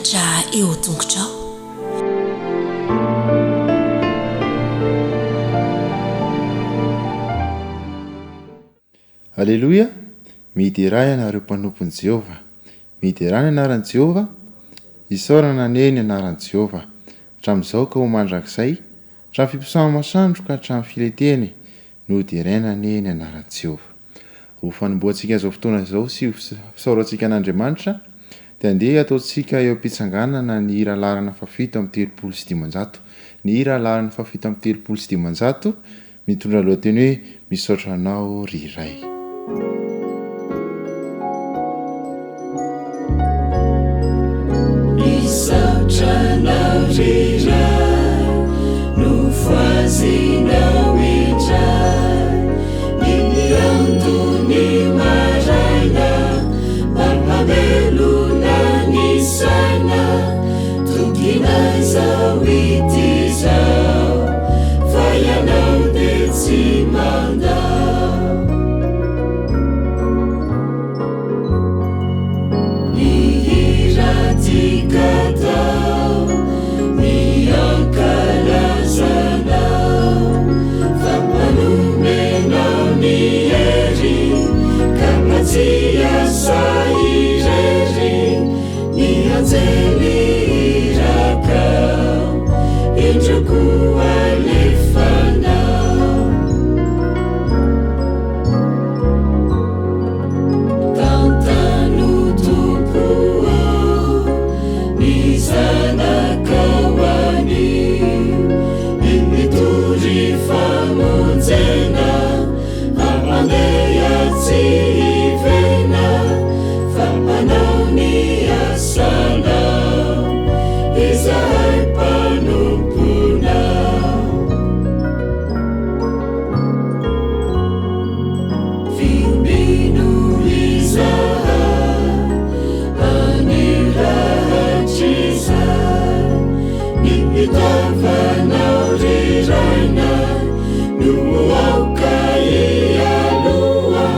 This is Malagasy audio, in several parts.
Mpampianatra eo an-tongotrao. Aleloia! Miderà ianareo mpanompon'i Jehovah. Miderà ny anaran'i Jehovah. Isaorana anie ny anaran'i Jehovah, hatramin'izao ka ho mandrakizay, hatramin'ny fiposaha-masoandro ka hatramin'ny filetehany. Noderaina anie ny anaran'i Jehovah. Ho fanombohantsika izao fotoana izao sy ho fisaorantsika an'Andriamanitra, dia andeha hataontsika eo am-pitsanganana ny hira laharana fahafito amby telopolo sy dimanjato. Ny hira laharana fahafito amby telopolo sy dimanjato mitondra lohateny hoe Misaotra Anao ry Ray. Misaotra anao ry Ray nofohazinao indray ny miandony maraina mampamelona ny saina tokinay izao ity izao fa ianao dia tsy mandao. Ny hira tiako atao, ny ankalazanao, fa manomenao ny hery, ka tsy hiasa irery, ny anjely irakao, indro koa alefanao. Tantano Tompo ô, ny zanakao anio, hitory famonjena, hampandeha tsy hivena, fa hanao ny asanao, izahay mpanomponao. Vimbino izahay anio rahatrizay, ny tavanao ry Rainay no aoka hialoha,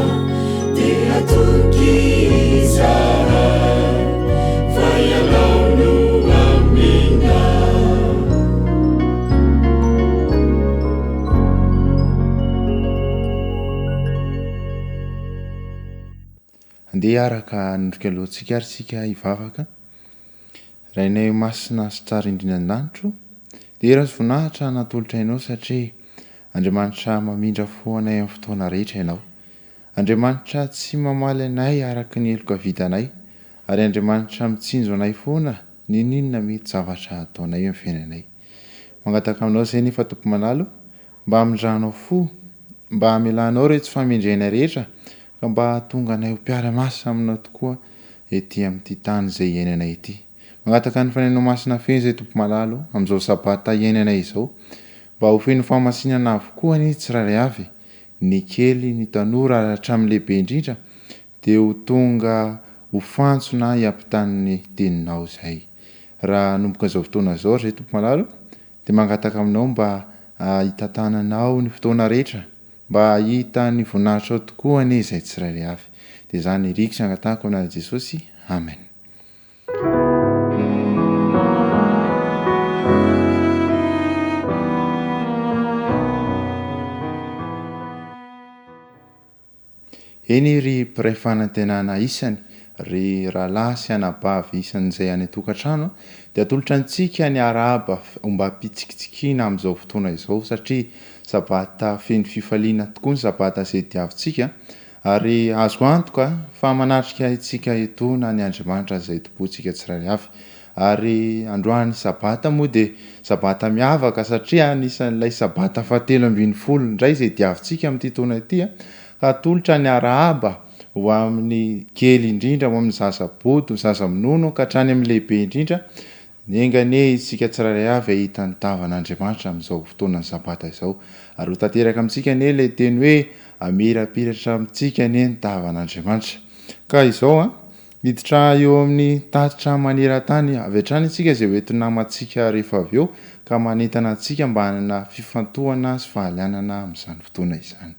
dia hatoky izahay fa Ianao no aminay. Andeha hiaraka hanondrika lohantsika ary isika hivavaka. Rainay masina sy tsara indrindra an-danitro, dera sy voninahitra natolotra Anao satria Andriamanitra mamindra fo anay amin'ny fotoana rehetra Ianao. Andriamanitra tsy mamaly anay araka ny heloka vitanay, ary Andriamanitra mitsinjo anay foana n'inon'inona mety zavatra ataonay eo amin'ny fiainanay. Mangataka aminao izay nefa Tompo malala o, Mba hamindranao fo, mba hamelanao ireo tsy fahamendrehana rehetra, ka mba hahatonga anay ho mpiara-miasa aminao tokoa ety amin'ity tany izay iainanay ity. Mangataka ny Fanahinao Masina feno izay Tompo malala o, amin'izao Sabata iainanay izao, mba ho feno fahamasinana avokoa anie tsirairay avy, ny kely, ny tanora ary hatramin'ny lehibe indrindra, dia ho tonga ho fantsona hiampitan'ny Teninao izay. Raha hanomboka izao fotoana izao ry zay Tompo malala o, Dia mangataka aminao mba hitantananao ny fotoana rehetra mba hahita ny voninahitrao tokoa anie izay tsirairay avy. Dia izany iriko sy angatahako amin'ny anaran'i Jesosy. Amen. Eny ry mpiray fanantenana isany, ry rahalahy sy anabavy isany izay any an-tokantrano, dia atolotra antsika ny arahaba ombam-pitsikitsikiana amin'izao fotoana izao, satria Sabata feno fifaliana tokoa ny Sabata izay diavintsika, ary azoko antoka fa manatrika antsika etoana ny Andriamanitra izay tompointsika tsirairay avy. Ary androany Sabata moa dia Sabata miavaka satria anisan'ilay Sabata fahatelo ambinifolo indray izay diavintsika amin'ity taona ity, ka atolotra ny arahaba ho amin'ny kely indrindra, ho amin'ny zaza bodo, zaza minono ka hatrany amin'ny lehibe indrindra. Enga anie isika tsirairay avy hahita ny tavan'Andriamanitra amin'izao fotoanan'ny Sabata izao. Ary ho tanteraka amintsika anie ilay teny hoe hamirapiratra amintsika anie ny tavan'Andriamanitra. Ka izao an, hiditra eo amin'ny tatitra maneran-tany avy hatrany isika izay ho entin'ny namantsika rehefa avy eo ka manentana antsika mba hanana fifantohana sy fahalianana amin'izany fotoana izany.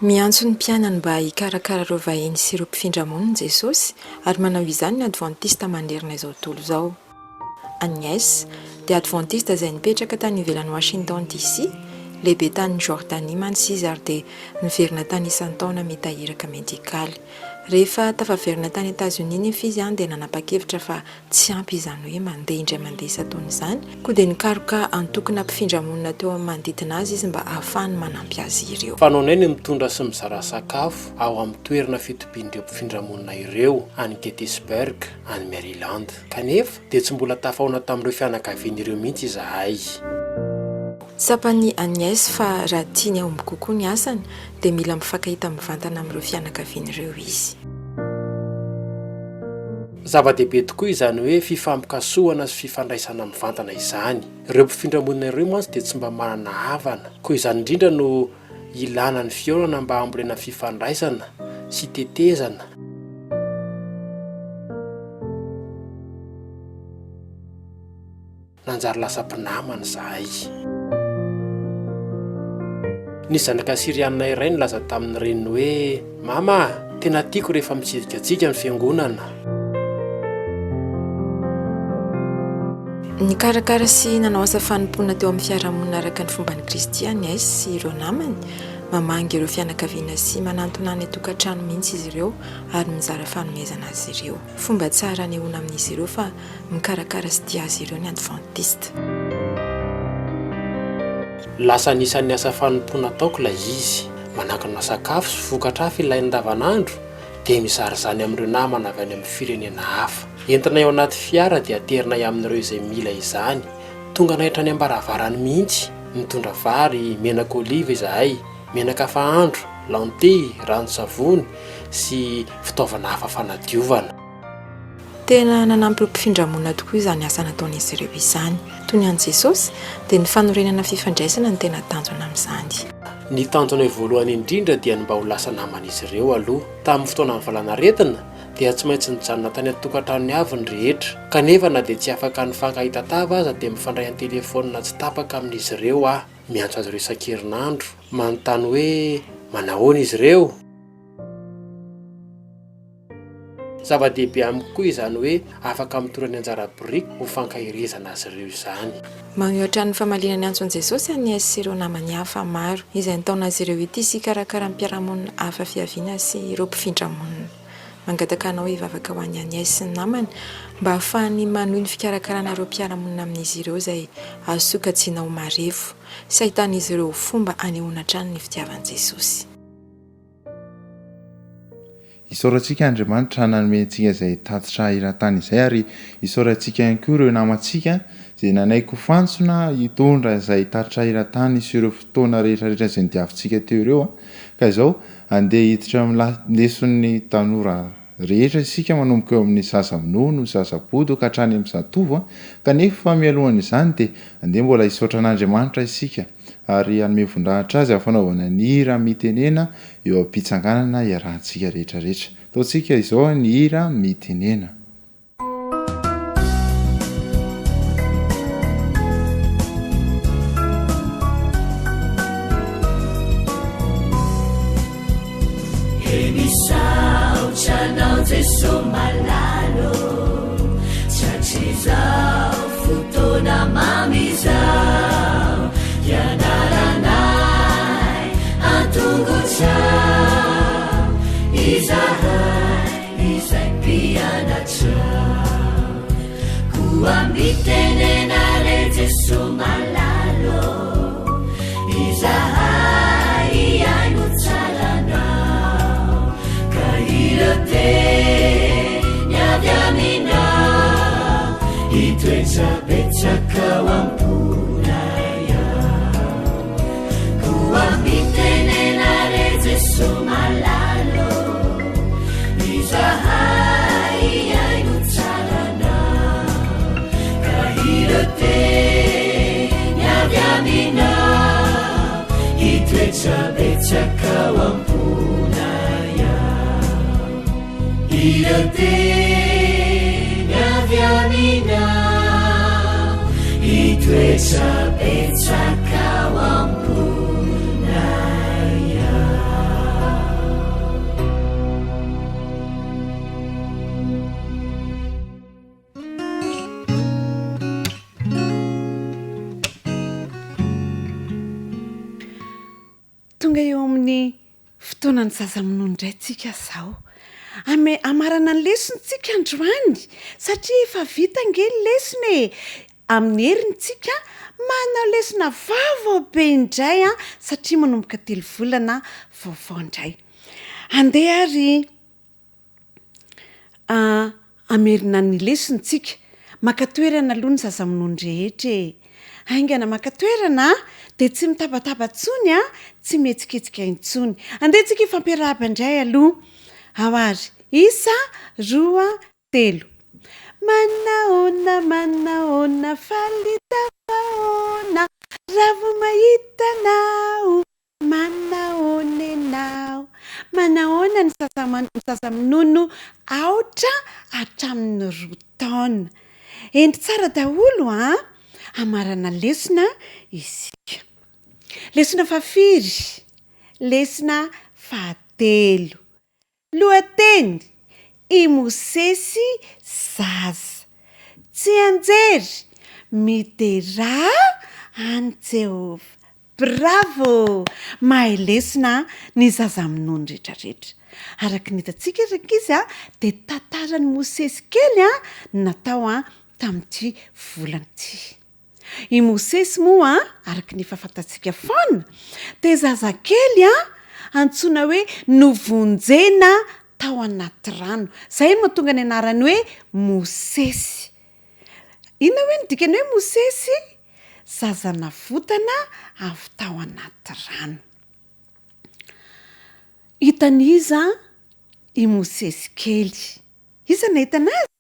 Miantso ny mpianany mba hikarakara ireo vahiny sy ireo mpifindra monina Jesosy, ary manao izany ny Advantista manerana izao tontolo izao. Agnès, dia Advantista izay nipetraka tany ivelan'i Washington, DC. Lehibe tany Jordanie mantsy izy ary dia niverina tany isan-taona mita iraka medikaly. Rehefa tafaverina tany Etazonia nefa izy dia nanapa-kevitra fa Tsy ampy izany hoe mandeha indray mandeha isan-taona izany, koa dia nikaroka antokona mpifindra monina teo amin'ny manodidina azy izy mba hahafahany manampy azy ireo. Fanaonay ny mitondra sy mizara sakafo ao amin'ny toerana fitobian'ireo mpifindra monina ireo any Gettysburg, any Maryland. Kanefa, dia tsy mbola tafahaona tamin'ireo fianakaviany ireo mihitsy izahay. Tsapan'i Agnès fa raha tiany hahomby kokoa ny asany, dia mila mifankahita mivantana amin'ireo fianakaviany ireo izy. Zava-dehibe tokoa izany hoe fifampikasohana sy fifandraisana mivantana izany. Ireo mpifindra monina ireo mantsy dia tsy mba manana havana. Koa izany indrindra no ilana ny fihaonana mba hambolena fifandraisana sy tetezana. Nanjary lasa mpinamana izahay. Nisy zanaka Syrianina iray nilaza tamin'ny reniny hoe, Mama a, tena tiako rehefa mitsidika antsika ny fiangonana. Nikarakara sy nanao asa fanompoana teo amin'ny fiarahamonina araka ny fomban'i Kristy Agnès sy ireo namany. Mamangy ireo fianakaviana sy manantona any an-tokantrano mihitsy izy ireo ary mizara fanomezana azy ireo. Fomba tsara anehoana amin'izy ireo fa mikarakara sy tia azy ireo ny Advantista. Lasa anisan'ny asa fanompoana ataoko ilay izy. Manangona sakafo sy vokatra hafa ilaina andavanandro, dia mizara izany amin'ireo namana avy any amin'ny firenena hafa. Entinay ao anaty fiara dia aterinay amin'ireo izay mila izany. Tonganay hatrany am-baravarany mihitsy. Mitondra vary, menaka oliva izahay, menaka fahandro, lentille, ranon-tsavony, sy fitaovana hafa fanadiovana. Tena nanampy ireo mpifindra monina tokoa izany asa nataon'izy ireo izany. Toy ny an'i Jesosy, dia ny fanorenana fifandraisana no tena tanjona amin'izany. Ny tanjonay voalohany indrindra dia ny mba ho lasa naman'izy ireo aloha. Tamin'ny fotoanan'ny valanaretina, dia tsy maintsy nijanona tany an-tokantranony avy ny rehetra. Kanefa na dia tsy afaka nifankahita tava aza dia mifandray an-telefaonina tsy tapaka amin'izy ireo aho, miantso azy ireo isan-kerinandro, manontany hoe manahoana izy ireo. Zava-dehibe amiko koa izany hoe afaka mitondra ny anjara biriky ho fankaherezana azy ireo izany. Manohy hatrany ny famaliana ny antson'i Jesosy Agnès sy ireo namany hafa maro, izay nitaona azy ireo hitia sy hikarakara ny mpiara-monina hafa fiaviana sy ireo mpifindra monina. Mangataka anao hivavaka ho an'i Agnès sy ny namany mba hahafahany manohy ny fikarakarana ireo mpiara-monina amin'izy ireo izay azo sokajiana ho marefo sy hahitan'izy ireo fomba hanehoana hatrany ny fitiavan'i Jesosy. Isaorantsika Andriamanitra nanome antsika izay tatitra eran-tany izay ary isaorantsika ihany koa ireo namantsika izay nanaiky ho fantsona hitondra izay tatitra eran-tany sy ireo fotoana rehetra rehetra izay nodiavintsika teo ireo ka izao andeha hiditra amin'ny leson'ny tanora rehetra isika manomboka eo amin'ny zaza minono, zaza bodo ka hatrany amin'ny zatovo kanefa mialohan'izany dia andeha mbola hisaotra an'Andriamanitra isika ary hanome voninahitra Azy amin'ny fanaovana ny hira mitenena eo am-pitsanganana iarahantsika rehetra rehetra. Ataontsika izao ny hira mitenena. He misaotra anao Jeso malala ô, Tratry izao fotoana mamy izao, Hianaranay an-tongotrao, Izahay izay mpianatrao. Koa mitenena re Jeso malala ô, Izahay hihaino tsara Anao, Ka ireo teny avy Aminao hitoetra betsaka ao am-ponay ao. Koa mitenena re Jeso malala ô, Izahay hihaino tsara Anao, Ka ireo teny avy Aminao hitoetra betsaka ao am-ponay ao. Ireo teny avy Aminao hitoetra betsaka ao am-ponay ao. Tonga eo amin'ny fotoanan'ny zaza minono indray tsika izao. Ame, hamarana ny lesona tsika androany satria efa vita ange ny lesona e! Amin'ny heriny tsika manao lesona vaovao be indray an, satria manomboka telo volana vaovao indray. Andeha ary Hamerina ny lesona tsika. Maka toerana aloha ny zaza minono rehetra e! Haingana maka toerana a! Dia tsy mitabataba intsony a! Tsy mihetsiketsika intsony. Andeha tsika hifampiarahaba indray aloha. Ao ary. Isa, roa, telo. Manahoana, manahoana, faly tafahoana, raha vao mahita anao. Manahoana ianao? Manahoana ny zaza ny zaza minono aotra hatramin'ny roa taona? Hendry tsara daholo an! Hamarana lesona isika. Lesona fahafiry? Lesona fahatelo. Lohateny, I Mosesy zaza. Tsianjery, Miderà an'i Jehovah. Bravo! Mahay lesona ny zaza minono retraretra. Araka ny hitantsika ry ankizy dia tantaran'i Mosesy kely no natao tamin'ity volana ity. I Mosesy moa, araka ny efa fantatsika foana, dia zazakely antsoina hoe novonjena tao anaty rano. Izay no mahatonga ny anarany hoe Mosesy. Inona hoe ny dikany hoe Mosesy? Zaza navotana avy tao anaty rano. Hitan'iza i Mosesy kely? Iza nahita anazy?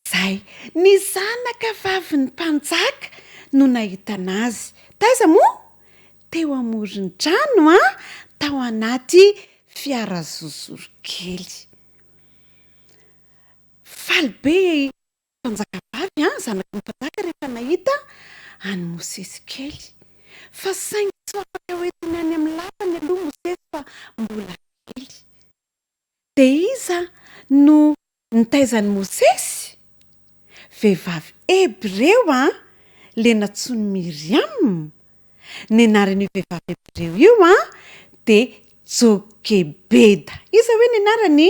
Izay. Ny zanaka vavin'ny mpanjaka no nahitana azy. Taiza moa? Teo amoron-drano an, tao anaty fiara zozoro kely. Faly be i mpanjakavavy an, zanaky ny mpanjaka rehefa nahita an'i Mosesy kely. Fa saingy tsy ho afaka hoentiny any amin'ny lapany aloha Mosesy fa mbola kely. Dia iza no nitaiza an'i Mosesy? Vehivavy hebreo an, le nantsoin'i Miriama. Ny anaran'io vehivavy hebreo io an, dia Jokebeda. Iza hoe ny anarany?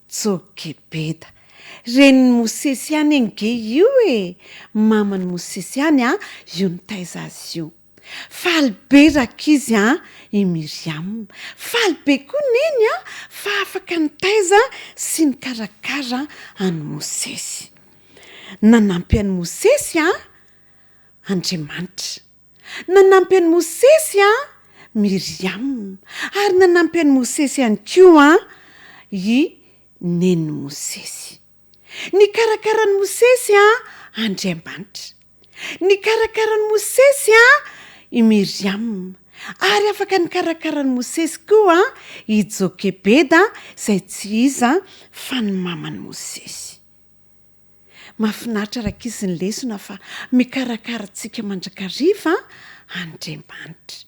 Jokebeda. Renin'i Mosesy ihany ange io e! Maman'i Mosesy ihany an, io nitaiza azy io. Faly be rankizy an i Myriam. Faly be koa Neny an fa afaka nitaiza sy nikarakara an'i Mosesy. Nanampy an'i Mosesy an Andriamanitra. Nanampy an'i Mosesy an Myriam. Ary nanampy an'i Mosesy ihany koa an i Nenin'i Mosesy. Nikarakara an'i Mosesy Andriamanitra. Nikarakara an'i Mosesy i Miriama. Ary afaka nikarakara an'i Mosesy koa i Jokebeda, izay tsy iza fa ny maman'i Mosesy. Mahafinaritra rankizy ny lesona fa mikarakara antsika mandrakariva Andriamanitra.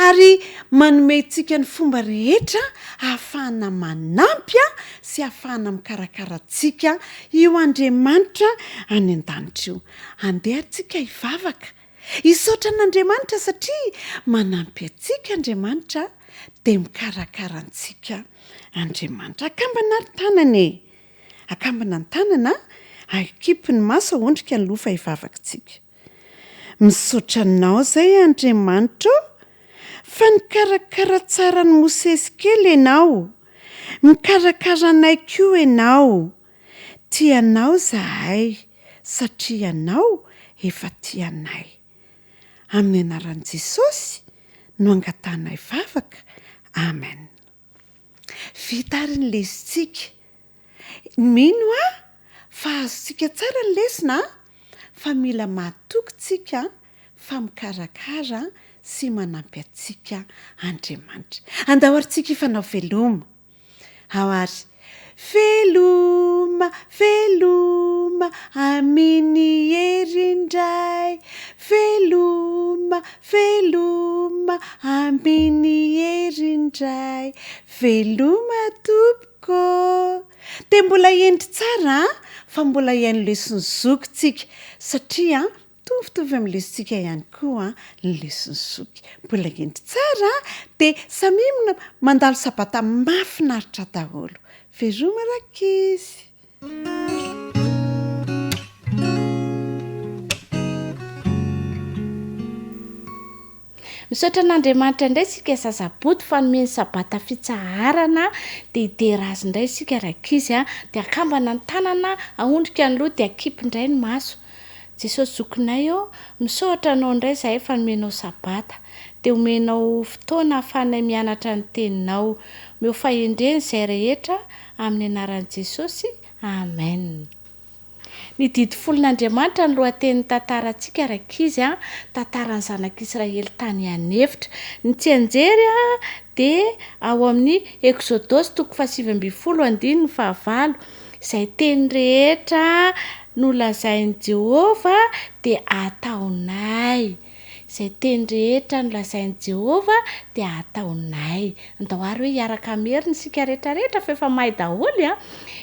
Ary manome antsika ny fomba rehetra ahafahana manampy sy ahafahana mikarakara antsika io Andriamanitra any an-danitra io. Andeha ary tsika hivavaka, hisaotra an'Andriamanitra satria manampy antsika Andriamanitra dia mikarakara antsika Andriamanitra. Akambana ary tanana e! Akambana ny tanana, akipy ny maso, ahondrika ny loha fa hivavaka tsika. Misaotra anao izay Andriamanitra ô, fa nikarakara tsara an'i Mosesy kely ianao, mikarakara anay koa ianao. Tia anao izahay satria ianao efa tia anay. Amin'ny anaran'i Jesosy no angatahanay vavaka. Amen. Vita ary ny lesontsika. Mino aho fa azontsika tsara ny lesona fa mila matoky tsika fa mikarakara sy manampy antsika Andriamanitra. Andao ary tsika hifanao veloma. Ao ary. Veloma, veloma, aminy hery indray. Veloma, veloma, aminy hery indray. Veloma tompoko. Dia mbola hendry tsara an, fa mbola hihaino leson'ny zoky tsika, satria. Mitovitovy amin'ny lesontsika ihany koa ny leson'i Zoky. Mbola hendry tsara dia samia mandalo sabata mahafinaritra daholo. Veloma rankizy. Misaotra an'Andriamanitra indray isika zazaboto fa nomeny sabata fitsaharana dia hidera azy indray isika rankizy a, dia akambana ny tanana, ahondrika ny loha dia akipy indray ny maso. Jesosy zokinay ô, misaotra anao indray izahay fa nomenao sabata, dia omenao fotoana ahafahanay mianatra ny teninao. Omeo fahendrena izay rehetra amin'ny anaran'i Jesosy, Amen. Ny didy folon'Andriamanitra no lohatenin'ny tantarantsika rankizy a, tantaran'ny zanak'Israely tany an'efitra. Ny tsianjery dia ao amin'ny Eksodosy toko fahasivy ambin'ny folo andininy fahavalo, izay teny rehetra nolazain'i Jehovah dia ataonay. Izay teny rehetra nolazain'i Jehovah dia hataonay. Andao àry hoe hiaraka hamerina isika rehetrarehetra fa efa mahay daholo an!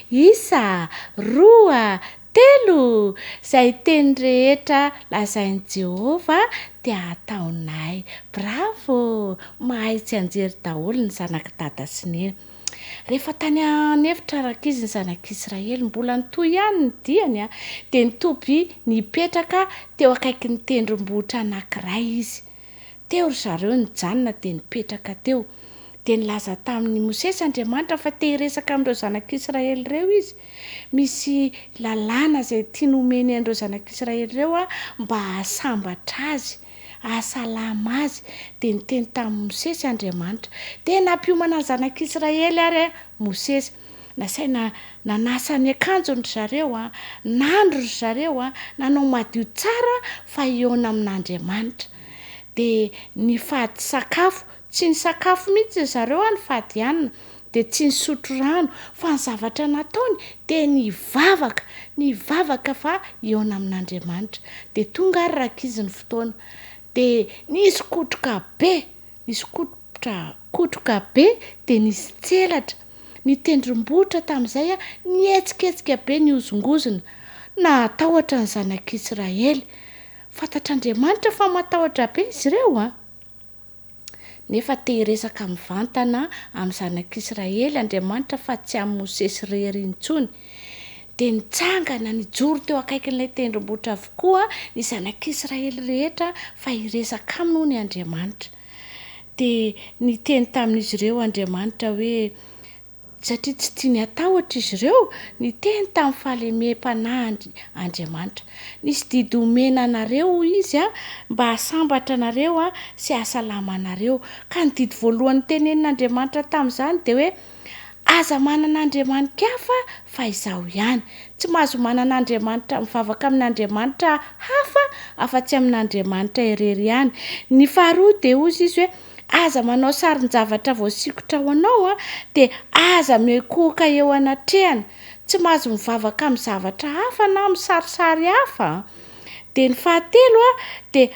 Isa, roa, telo! Izay teny rehetra lazain'i Jehovah dia hataonay. Bravo! Mahay tsianjery daholo ny zanak'i Dada sy Neny. Rehefa tany an'efitra rankizy ny zanak'Israely, mbola nitohy ihany ny diany, dia nitoby nipetraka teo akaikin'ny tendrombohitra anankiray izy. Teo ry zareo nijanona dia nipetraka teo. Dia nilaza tamin'i Mosesy Andriamanitra fa te hiresaka amin'ireo zanak'Israely ireo izy. Misy lalàna izay tiany homeny an'ireo zanak'Israely ireo mba hahasambatra azy. hahasalama azy. Dia niteny tamin'i Mosesy Andriamanitra. Dia nampiomana ny zanak'Israely ary Mosesy. Nasaina nanasa ny akanjony ry zareo, nandro ry zareo, nanao madio tsara fa hihaona amin'Andriamanitra. Dia nifady sakafo, tsy nisakafo mihitsy ry zareo nifady hanina, dia tsy nisotro rano, fa ny zavatra nataony dia nivavaka, nivavaka fa hihaona amin'Andriamanitra. Dia tonga ary rankizy ny fotoana, dia nisy kotroka be, nisy kotroka, kotroka be, dia nisy tselatra, ny tendrombohitra tamin'izay nihetsiketsika be nihozongozona, nahatahotra ny zanak'Israely. Fantatr'Andriamanitra fa matahotra be izy ireo an! Nefa te hiresaka mivantana amin'ny zanak'Israely Andriamanitra fa tsy amin'i Mosesy irery intsony. Dia nitsangana nijoro teo akaikin'ilay tendrombohitra avokoa ny zanak'Israely rehetra fa hiresaka aminy hono i Andriamanitra. Dia niteny tamin'izy ireo Andriamanitra hoe, Satria tsy tiany hatahotra izy ireo, niteny tamin'ny fahalemem-panahy Andriamanitra. Nisy didy omena anareo, hoy Izy, mba hahasambatra anareo sy hahasalama anareo. Ka ny didy voalohany notenenin'Andriamanitra tamin'izany dia hoe, Aza manana andriamani-kafa fa Izaho ihany. Tsy mahazo manana andriamanitra, mivavaka amin'andriamanitra hafa afa-tsy amin'Andriamanitra irery ihany. Ny faharoa dia hoy Izy hoe, Aza manao sarin-javatra voasikotra ho anao an, dia aza miankohoka eo anatrehany. Tsy mahazo mivavaka amin'ny zavatra hafa na amin'ny sarisary hafa an. Dia ny fahatelo an, dia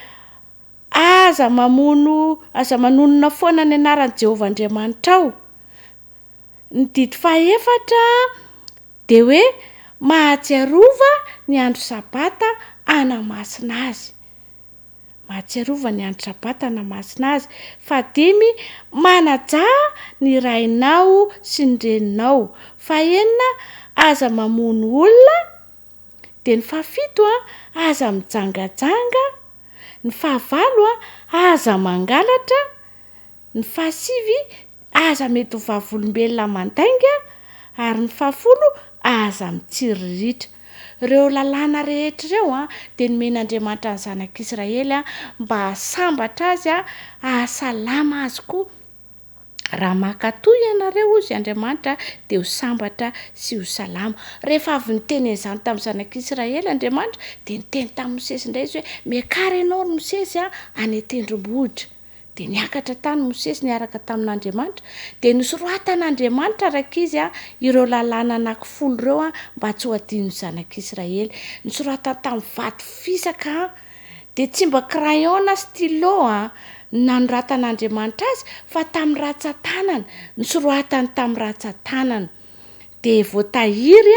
aza mamono, aza manonona foana ny anaran'i Jehovah Andriamanitrao. Ny didy fahefatra dia hoe mahatsiarova ny andro sabata hanamasina azy. Mahatsiarova ny andro sabata hanamasina azy. Fahadimy, manajà ny rainao sy ny reninao. Fahenina, aza mamono olona. Dia ny fahafito, aza mijangajanga. Ny fahavalo, aza mangalatra. Ny fahasivy, aza mety ho vavolombelona mandainga, ary ny fahafolo, aza mitsiriritra. Ireo lalàna rehetra ireo dia nomen'Andriamanitra ny zanak'Israely mba hahasambatra azy, hahasalama azy koa. Raha mankatò ianareo, hozy Andriamanitra, dia ho sambatra sy ho salama. Rehefa avy niteny an'izany tamin'ny zanak'Israely Andriamanitra, dia niteny tamin'i Mosesy indray izy hoe, Miakara ianao, ry Mosesy, any an-tendrombohitra. Dia niakatra tany Mosesy niaraka tamin'Andriamanitra, dia nosoratan'Andriamanitra rankizy ireo lalàna anankifolo ireo mba tsy ho adinon'ny zanak'Israely. Nosoratany tamin'ny vato fisaka, dia tsy mba crayon na stylo no nanoratan'Andriamanitra azy fa tamin'ny rantsan-tanana, nosoratany tamin'ny rantsan-tanana. Dia voatahiry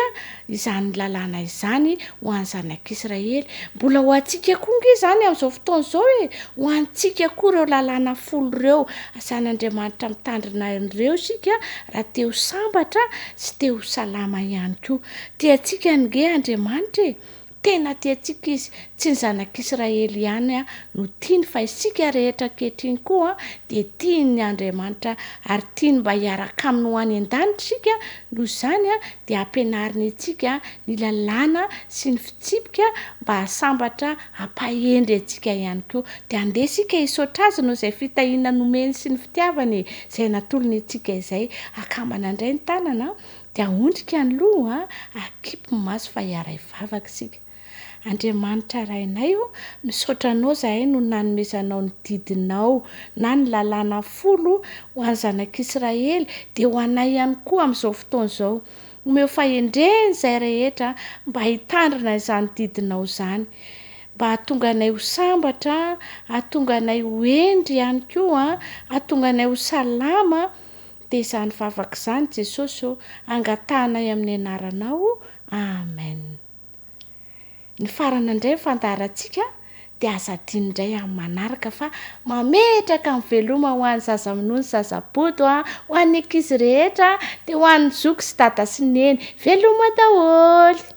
izany lalàna izany ho an'ny zanak'Israely. Mbola ho antsika koa nge izany amin'izao fotoana izao e! Ho antsika koa ireo lalàna folo ireo. Asan'Andriamanitra mitandrina an'ireo isika raha te ho sambatra sy te ho salama ihany koa. Tia antsika ange Andriamanitra e! Tena tia antsika Izy. Tsy ny zanak'Israely ihany no tiany fa isika rehetra ankehitriny koa dia tian'ny Andriamanitra ary tiany mba hiaraka aminy ho any an-danitra isika, noho izany dia ampianariny antsika ny lalàna sy ny fitsipika mba hahasambatra hampahendry antsika ihany koa. Dia andeha isika hisaotra Azy noho izay fitahiana nomeny sy ny fitiavany izay natolony antsika izay. Akambana indray ny tanana. Dia ahondrika ny loha, akipy ny maso fa hiara-hivavaka isika. Andriamanitra Rainay o, misaotra Anao izahay noho ny nanomezanao ny didinao na ny lalàna folo ho an'ny zanak'Israely, dia ho anay ihany koa amin'izao fotoana izao. Omeo fahendrena izay rehetra mba hitandrina izany didinao izany. Mba hahatonga anay ho sambatra, hahatonga anay ho hendry ihany koa, hahatonga anay ho salama. Dia izany vavaka izany Jesosy ô, angatahanay amin'ny anaranao, Amen. Nifarana indray ny fandaharantsika dia aza adino indray amin'ny manaraka fa mametraka ny veloma ho an'ny zaza minono sy zaza bodo a, ho an'ny ankizy rehetra dia ho an'ny zoky sy dada sy neny. Veloma daholo.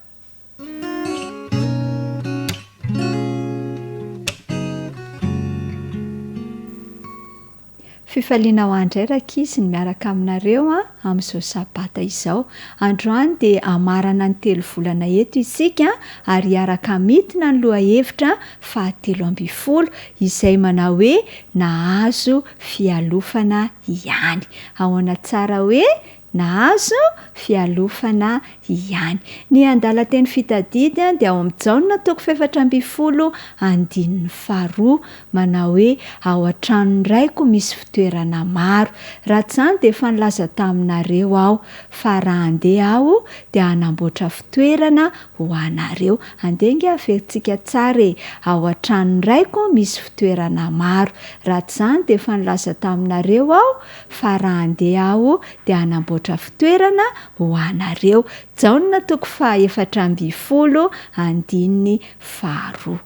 Fifaliana ho ahy indray rankizy ny miaraka aminareo amin'izao sabata izao. Androany dia hamarana ny telo volana eto isika ary hiaraka hamintina ny lohahevitra fahatelo ambinifolo izay manao hoe nahazo fialofana ihany. Ahoana tsara hoe Nahazo fialofana ihany. Ny andalan-teny fitadidy dia ao amin'ny Jaona toko fahefatra ambinifolo andininy faharoa, manao hoe, Ao an-tranon'ny Raiko misy fitoerana maro. Raha tsy izany dia efa nilaza taminareo Aho, fa raha handeha Aho dia hanamboatra fitoerana ho anareo. Andeha ange averintsika tsara e! Ao an-tranon'ny Raiko misy fitoerana maro. Raha tsy izany dia efa nilaza taminareo Aho, Fa raha handeha Aho, dia hanamboatra fitoerana ho anareo. Jaona toko faha 14 andininy faharoa.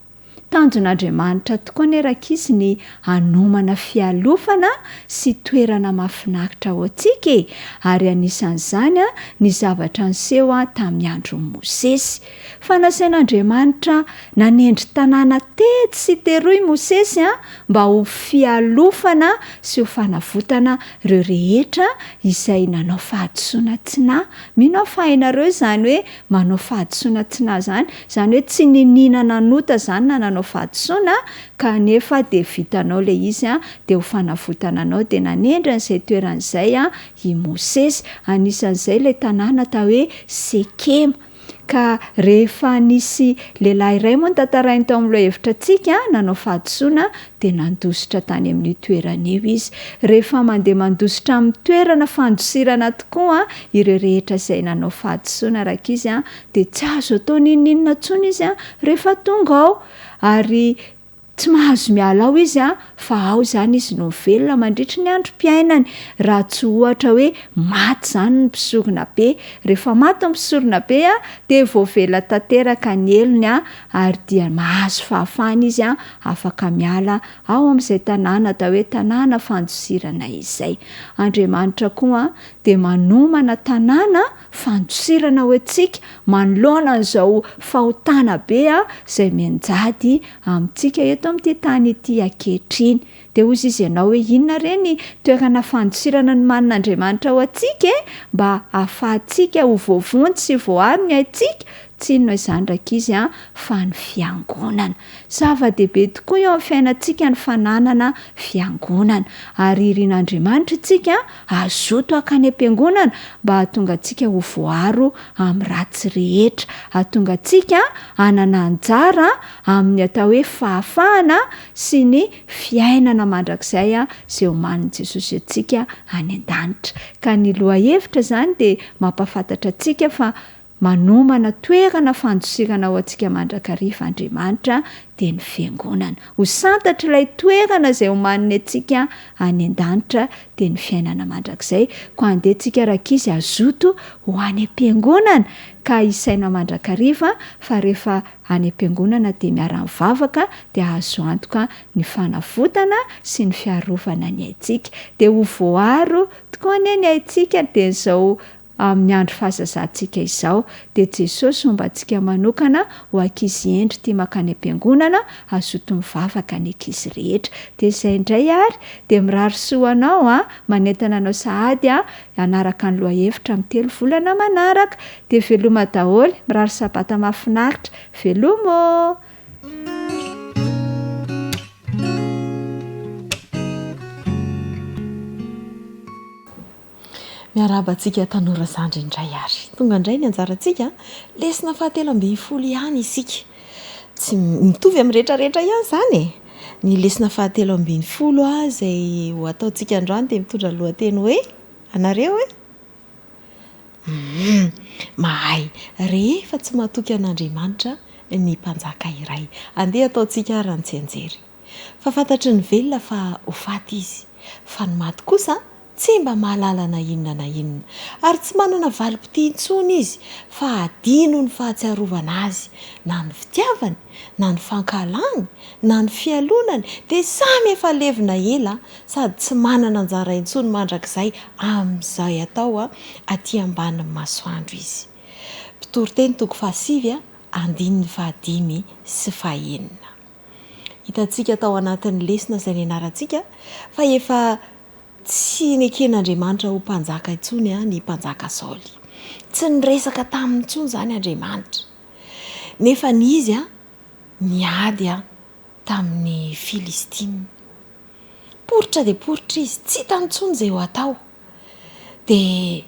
Tanjon'Andriamanitra tokoa anie rankizy ny hanomana fialofana sy toerana mahafinaritra ho antsika e! Ary anisan'izany ny zavatra niseho tamin'ny andron'i Mosesy. Fa nasain'Andriamanitra nanendry tanàna tetsy sy teroa i Mosesy mba ho fialofana sy ho fanavotana ireo rehetra izay nanao fahadisoana tsy nahy. Mino aho fa hainareo izany hoe manao fahadisoana tsy nahy izany, izany hoe tsy niniana nanota izany na nanao fahadisoana kanefa dia vitanao ilay izy dia ho fanavotana anao dia nanendry an'izay toerana izay i Mosesy. Anisan'izay ilay tanàna atao hoe Sekema. Ka rehefa nisy lehilahy iray moa notantarainy tao amin'ny lohahevitra antsika nanao fahadisoana dia nandositra tany amin'io toerana io izy. Rehefa mandeha mandositra amin'ny toerana fandosirana tokoa ireo rehetra izay nanao fahadisoana rankizy dia tsy azo atao n'inon'inona intsony izy rehefa tonga ao. Ary Tsy mahazo miala ao izy an, fa ao izany izy no mivelona mandritry ny androm-piainany, raha tsy ohatra hoe maty izany ny mpisorona be. Rehefa maty ny mpisorona be an, dia voavela tanteraka ny helony an, ary dia mahazo fahafahana izy an, afaka miala ao amin'izay tanàna atao hoe tanàna fandosirana izay. Andriamanitra koa dia manomana tanàna fandosirana ho antsika manoloana an'izao fahotana be izay mianjady amintsika eto amin'ity tany ity ankehitriny. Dia hozy izy ianao hoe inona re ny toerana fandosirana nomanin'Andriamanitra ho antsika e? Mba hahafahantsika ho voavonjy sy voaro ny aintsika? Tsy inona izany rankizy a, fa ny fiangonana. Zava-dehibe tokoa eo amin'ny fiainantsika ny fananana fiangonana. Ary irin'Andriamanitra isika Hazoto hankany am-piangonana mba hahatonga antsika ho voaro amin'ny ratsy rehetra, hahatonga antsika hanana anjara amin'ny atao hoe fahafahana sy ny fiainana mandrakizay izay omanin'i Jesosy antsika any an-danitra. Ka ny lohahevitra izany dia mampahafantatra antsika fa. Manomana toerana fandosirana ho antsika mandrakariva Andriamanitra, dia ny Fiangonana. Ho santatr'ilay toerana izay omaniny antsika any an-danitra, dia ny fiainana mandrakizay. Koa andeha tsika rankizy hazoto ho any am-piangonana, ka hisaina mandrakariva fa rehefa any am-piangonana dia miara-mivavaka dia azo antoka ny fanavotana sy ny fiarovana ny aintsika. Dia ho voaro tokoa anie ny aintsika dia izao Amin'ny andro fahazazantsika izao, dia Jesosy homba antsika manokana ho ankizy hendry tia mankany am-piangonana, hazoto mivavaka ny ankizy rehetra. Dia izay indray ary, dia mirary soa anao an, manentana anao sahady an, hanaraka ny lohahevitra amin'ny telovolana manaraka. Dia veloma daholo, mirary sabata mahafinaritra. Veloma ô! Miarahaba antsika tanora zandry indray ary. Tonga indray ny anjarantsika, lesona fahatelo ambinifolo ihany isika. Tsy mitovy amin'ny rehetrarehetra ihany izany e! Ny lesona fahatelo ambinifolo izay ho ataontsika androany dia mitondra lohateny hoe, anareo e? Humm, mahay rehefa tsy matoky an'Andriamanitra ny mpanjaka iray. Andeha ataontsika ary ny tsianjery. Fa fantatry ny velona fa ho faty izy, fa ny maty kosa tsy mba mahalala na inona na inona, ary tsy manana valim-pitia intsony izy, fa hadino ny fahatsiarovana azy, na ny fitiavany, na ny fankahalany, na ny fialonany, dia samy efa levona ela sady tsy manana anjara intsony mandrakizay amin'izay atao aty ambanin'ny masoandro izy. Mpitoriteny toko fahasivy andininy fahadimy sy fahenina. Hitantsika tao anatin'ny lesona izay nianarantsika fa efa tsy neken'Andriamanitra ho mpanjaka intsony ny mpanjaka Saoly. Tsy niresaka taminy intsony izany Andriamanitra. Nefa izy niady tamin'ny Filistina. Poritra dia poritra izy, tsy hitany intsony izay ho atao. Dia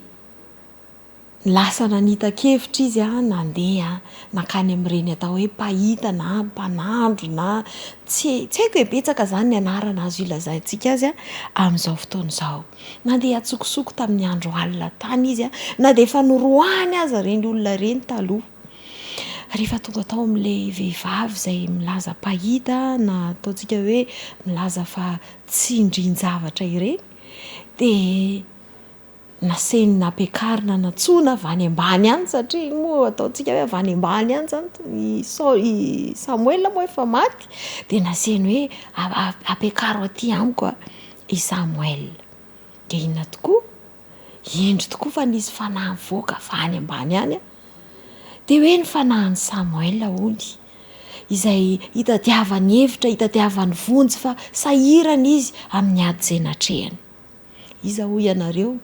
Lasa nanita-kevitra izy nandeha nankany amin'ireny atao hoe mpahita na mpanandro na tsy tsy haiko e, betsaka izany ny anarana azo ilazaintsika azy amin'izao fotoana izao. Nandeha an-tsokosoko tamin'ny andro alina tany izy na dia efa noroahany aza ireny olona ireny taloha. Rehefa tonga tao amin'ilay vehivavy izay milaza mpahita na ataontsika hoe milaza fa tsindrin-javatra ireny dia nasainy nampiakarina nantsoina avy any ambany any satria iny moa ataontsika hoe avy any ambany any zany i Sao- i Samoela moa efa maty dia nasainy hoe ampiakaro aty amiko a i Samoela. Dia inona tokoa? Indro tokoa fa nisy fanahy nivoaka avy any ambany any a, dia hoe ny fanahin'i Samoela hono, izay hitadiavany hevitra, hitadiavany vonjy fa sahirana izy amin'ny ady izay natrehany. Iza hoy ianareo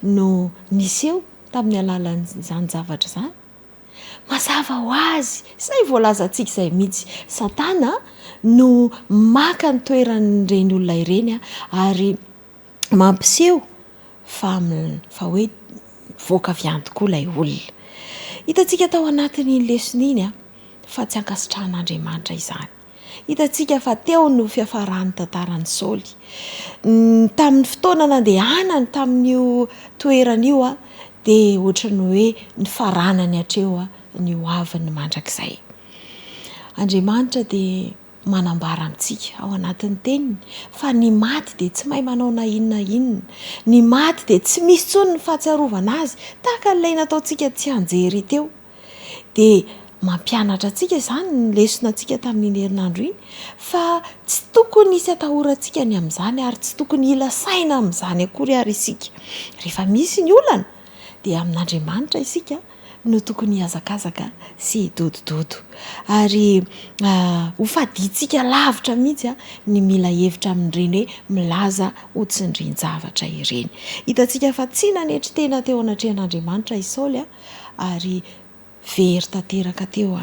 no niseho tamin'ny alalan'izany zavatra izany? Mazava ho azy, izay voalazantsika izay mihitsy, Satana no maka ny toeran'ireny olona ireny ary mampiseho fa fa hoe mivoaka avy any tokoa ilay olona. Hitantsika tao anatin'iny lesona iny fa tsy ankasitrahan'Andriamanitra izany. Hitantsika fa teo no fiafaran'ny tantaran'i Saoly. Tamin'ny fotoana nandehanany tamin'io toerana io dia ohatran'ny hoe nifaranany hatreo ny hoaviny mandrakizay. Andriamanitra dia manambara amintsika ao anatin'ny teniny fa ny maty dia tsy mahay manao na inona na inona. Ny maty dia tsy misy intsony ny fahatsiarovana azy tahaka an'ilay nataontsika tsianjery teo. Dia mampianatra antsika izany ny lesona antsika tamin'iny herinandro iny fa tsy tokony hisy atahorantsika ny amin'izany ary tsy tokony hila saina amin'izany akory ary isika. Rehefa misy ny olana dia amin'Andriamanitra isika no tokony hihazakazaka sy hidodododo. Ary ho fadintsika lavitra mihitsy ny mila hevitra amin'ireny hoe milaza ho tsindrin-javatra ireny. Hitantsika fa tsy nanetry tena teo anatrehan'Andriamanitra i Saoly ary very tanteraka teo.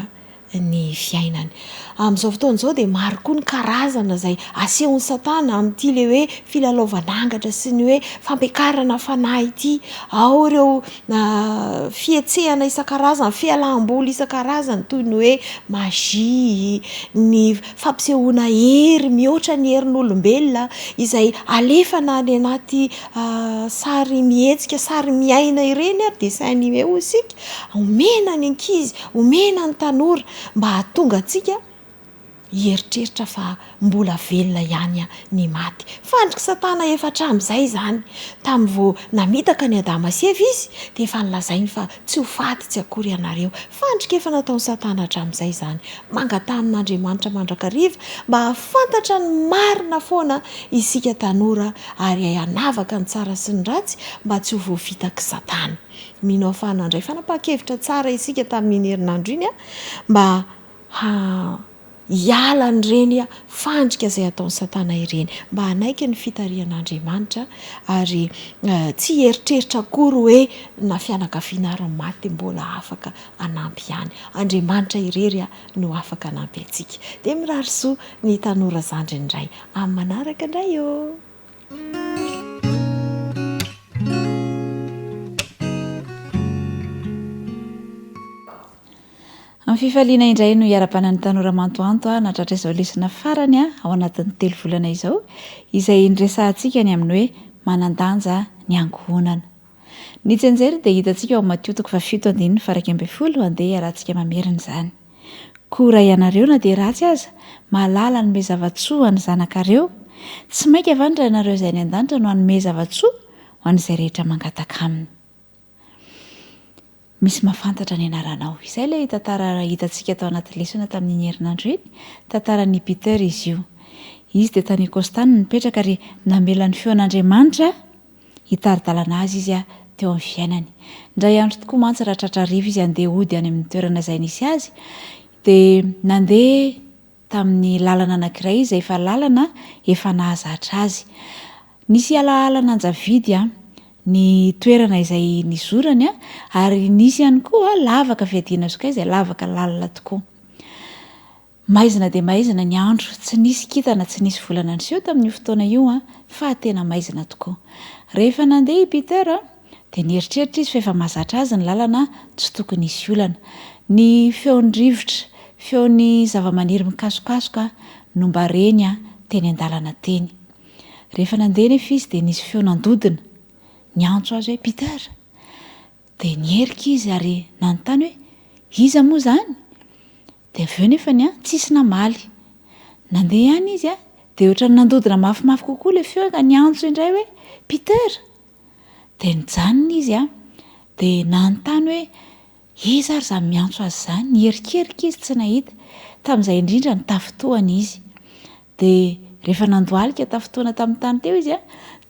ny fiainany. Amin'izao fotoana izao dia maro koa ny karazana izay asehon'i Satana amin'ity ilay hoe filalaovana angatra sy ny hoe fampiakarana fanahy ity. Ao ireo fihetsehana isan-karazany, fialam-boly isan-karazany toy ny hoe magie, ny fampisehoana hery mihoatra ny herin'olombelona izay alefana any anaty sary mihetsika, sary miaina ireny ary dessin animé hoy isika, omena ny ankizy, omena ny tanora mba hahatonga antsika hieritreritra fa mbola velona ihany ny maty. Fandrik'i Satana efa hatramin'izay izany. Tamin'ny vao namitaka an'i Adama sy Eva izy dia efa nolazainy fa tsy ho faty tsy akory ianareo. Fandrika efa nataon'i Satana hatramin'izay izany. Mangataha amin'Andriamanitra mandrakariva mba hahafantatra ny marina foana isika tanora ary hay hanavaka ny tsara sy ny ratsy mba tsy ho voafitak'i Satana. Mino aho fa nandray fanapahan-kevitra tsara isika tamin'iny herinandro iny mba ha hiala an'ireny fandrika izay ataon'i Satana ireny, mba hanaiky ny fitarihan'Andriamanitra ary tsy hieritreritra akory hoe na fianakaviana ary ny maty dia mbola afaka hanampy ihany. Andriamanitra irery no afaka hanampy antsika. Dia mirary soa ny tanora zandriny indray amin'ny manaraka indray ô! Amin'ny fifaliana indray no hiarabana ny tanora mantoanto nahatratra izao lesona farany ao anatin'ny telo volana izao, izay niresahantsika ny amin'ny hoe manan-danja ny ankohonana. Ny tsianjery dia hitantsika ao amin'ny Matio toko fahafito andininy faha-11, andeha hiarahantsika mamerina izany. Koa raha ianareo na dia ratsy aza, mahalala hanome zava-tsoa ho an'ny zanakareo, tsy mainka va ny Rainareo izay any an-danitra no hanome zava-tsoa ho an'izay rehetra mangataka aminy? Misy mahafantatra ny anaranao. Izay ilay tantara hitantsika tao anaty lesona tamin'iny herinandro iny. Tantaran'i Peter izy io. Izy dia tany Ecosse tany no nipetraka ary namela ny feon'Andriamanitra hitari-dalana azy izy teo amin'ny fiainany. Indray andro tokoa mantsy raha tratra hariva izy handeha hody any amin'ny toerana izay nisy azy dia nandeha tamin'ny lalana anankiray izay efa lalana efa nahazatra azy. Nisy alaala nanjavidy ny toerana izay nizorany ary nisy ihany koa lavaka fiadiana sokay izay lavaka lalina tokoa. Maizina dia maizina ny andro, tsy nisy kintana, tsy nisy volana niseho tamin'io fotoana io fa tena maizina tokoa. Rehefa nandeha i Peter dia nieritreritra izy fa efa mahazatra azy ny lalana tsy tokony hisy olana. Ny feon'ny rivotra, feon'ny zavamaniry mikasokasoka no mba reny teny an-dalana teny. Rehefa nandeha anefa izy dia nisy feo nandodona, niantso azy hoe, Peter! Dia niherika izy ary nanontany hoe, Iza moa izany? Dia avy eo nefany an, tsisy namaly. Nandeha ihany izy an, dia ohatran'ny nandodona mafimafy kokoa ilay feo ka niantso indray hoe, Peter! Dia nijanona izy an, dia nanontany hoe, Iza ary izany miantso azy izany? Niherikerika izy tsy nahita. Tamin'izay indrindra nitafintohana izy. Dia rehefa nandohalika tafintohana tamin'ny tany teo izy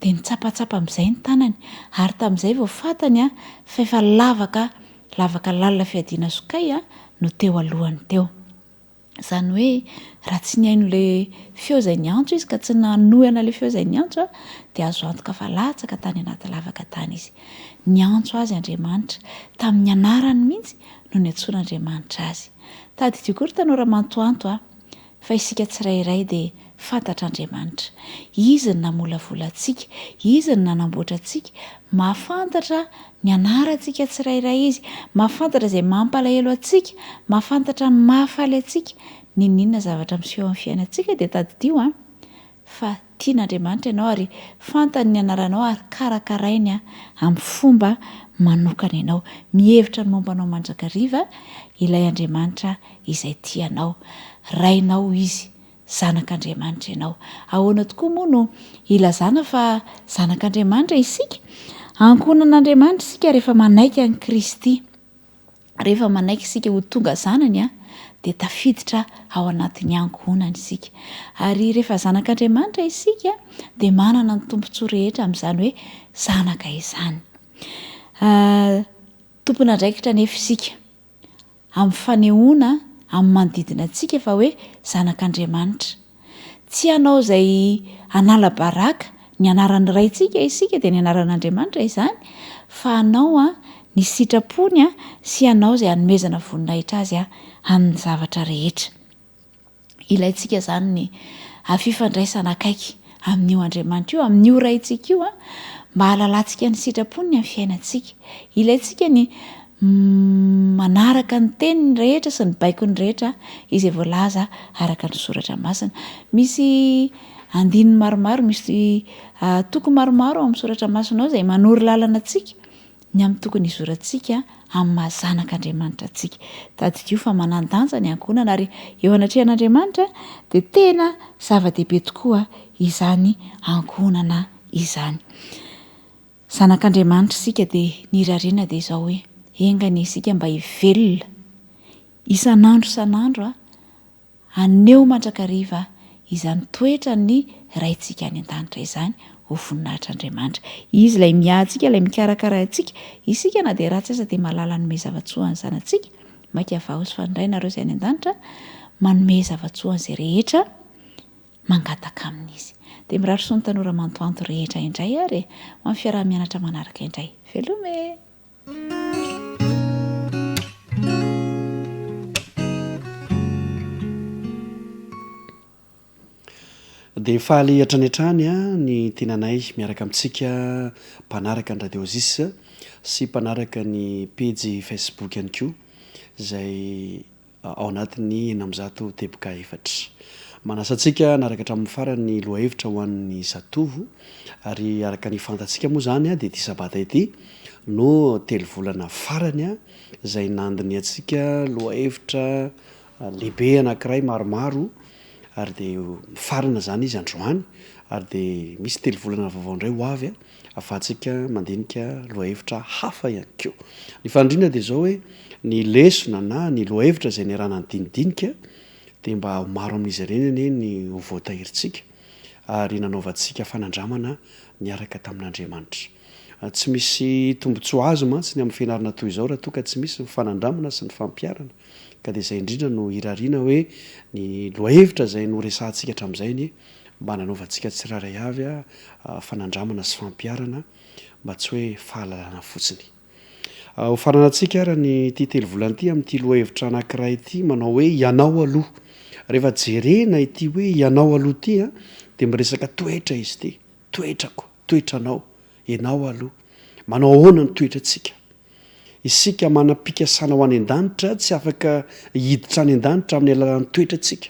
dia nitsapatsapa amin'izay ny tanany. Ary tamin'izay vao fantany fa efa lavaka, lavaka lalina fiadiana sokay no teo alohany teo. Izany hoe raha tsy nihaino ilay feo izay niantso izy ka tsy nanohana ilay feo izay niantso dia azo antoka fa latsaka tany anaty lavaka tany izy. Niantso azy Andriamanitra, tamin'ny anarany mihitsy no niantsoan'Andriamanitra azy. Tadidio koa ry tanora mantoanto a, fa isika tsirairay dia fantatr'Andriamanitra. Izy no namolavola antsika, Izy no nanamboatra antsika, mahafantatra ny anarantsika tsirairay Izy, mahafantatra izay mampalahelo antsika, mahafantatra ny mahafaly antsika, n'inon'inona zavatra miseho amin'ny fiainantsika dia tadidio an, fa tian'Andriamanitra ianao ary fantany ny anaranao ary karakarainy amin'ny fomba manokana ianao. Mihevitra ny momba anao mandrakariva ilay Andriamanitra izay tia anao. Rainao Izy. Zanak'Andriamanitra ianao. Ahoana tokoa moa no ilazana fa zanak'Andriamanitra isika? Ankohonan'Andriamanitra isika rehefa manaiky an'i Kristy. Rehefa manaiky isika ho tonga zanany, dia tafiditra ao anatin'ny ankohonany isika. Ary rehefa zanak'Andriamanitra isika, dia manana ny tombontsoa rehetra amin'izany hoe zanaka izany. Tompon'andraikitra anefa isika. amin'ny fanehoana amin'ny manodidina antsika fa hoe zanak'Andriamanitra. Tsy hanao izay hanala baraka ny anaran'ny Raintsika isika, dia ny anaran'Andriamanitra izany, fa hanao ny sitrapony sy hanao izay hanomezana voninahitra Azy amin'ny zavatra rehetra. Ilaintsika izany ny fifandraisana akaiky amin'io Andriamanitra io, amin'io Raintsika io, mba hahalalantsika ny sitrapony ny amin'ny fiainantsika. Ilaintsika ny manaraka ny teniny rehetra sy ny baikony rehetra izay voalaza araka ny soratra masina. Misy andininy maromaro, misy toko maromaro ao amin'ny soratra masina ao izay manoro lalana antsika ny amin'ny tokony hizorantsika amin'ny maha zanak'Andriamanitra antsika. Tadidio fa manan-danja ny ankohonana ary eo anatrehan'Andriamanitra dia tena zava-dehibe tokoa izany ankohonana izany. Zanak'Andriamanitra isika dia ny irariana dia izao hoe enga anie isika mba hivelona isan'andro isan'andro Haneho mandrakariva izany toetran'ny Raintsika any an-danitra izany ho voninahitr'Andriamanitra. Izy ilay miahy antsika, ilay mikarakara antsika. Isika na dia ratsy aza dia mahalala hanome zava-tsoa an'ny zanatsika. Mainka vaho sy fandray nareo izay any an-danitra, manome zava-tsoa an'izay rehetra mangataka aminy Izy. Dia mirary soa ny tanora mantoanto rehetra indray ary e! Ho amin'ny fiaraha-mianatra manaraka indray. Veloma e! Dia faly hatrany hatrany ny tenanay miaraka amintsika mpanaraka ny Radio Zis sy mpanaraka ny pejy Facebook ihany koa izay ao anatin'ny 106 teboka efatra. Manasa antsika hanaraka hatramin'ny farany ny lohahevitra ho an'ny zatovo ary araka ny fantatsika moa izany dia ity sabata ity no telo volana farany izay nandinihantsika lohahevitra lehibe anankiray maromaro ary dia mifarana izany izy androany ary dia misy telo volana vaovao indray ho avy ahafahantsika mandinika lohahevitra hafa ihany koa. Ny fanindriana dia izao hoe ny lesona na ny lohahevitra izay niarahana nidinidinika dia mba ho maro amin'izy ireny anie ny ho voatahirintsika ary nanaovantsika fanandramana niaraka tamin'Andriamanitra. Tsy misy tombontsoa azo mantsy ny amin'ny fianarana toy izao raha toa ka tsy misy ny fanandramana sy ny fampiharana. Ka dia izay indrindra no irariana hoe ny lohahevitra izay noresahantsika hatramin'izay anie mba nanaovantsika tsirairay avy fanandramana sy fampiharana mba tsy hoe fahalalana fotsiny. Ho faranantsika ary ny ity telovolana ity amin'ity lohahevitra anankiray ity manao hoe ianao aloha. Rehefa jerena ity hoe ianao aloha ity dia miresaka toetra izy ity, toetrako, toetranao, ianao aloha. Manao ahoana ny toetrantsika? Isika manam-pikasana ho any an-danitra tsy afaka hiditra any an-danitra amin'ny alalan'ny toetrantsika.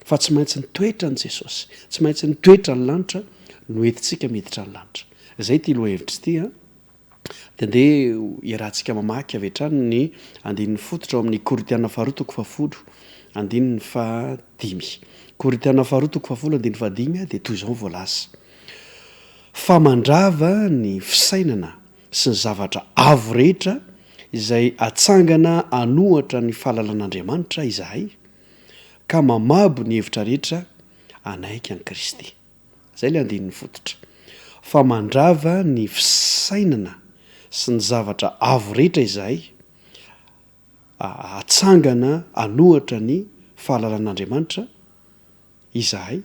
Fa tsy maintsy ny toetran'i Jesosy, tsy maintsy ny toetran'ny lanitra no entintsika miditra ny lanitra. Izay ity lohahevitra ity an. Dia andeha iarahantsika mamaky avy hatrany ny andininy fototra ao amin'ny Korintiana faharoa toko fahafolo, andininy fahadimy. Korintiana faharoa toko fahafolo andininy fahadimy dia toy izao ny voalaza, Fa mandrava ny fisainana sy ny zavatra avo rehetra izay atsangana an'ohatra ny fahalalan'Andriamanitra izahay, ka mamabo ny hevitra rehetra hanaiky an'i Kristy. Izay ilay andininy fototra. Fa mandrava ny fisainana sy ny zavatra avo rehetra izahay, hatsangana hanohatra ny fahalalan'Andriamanitra izahay,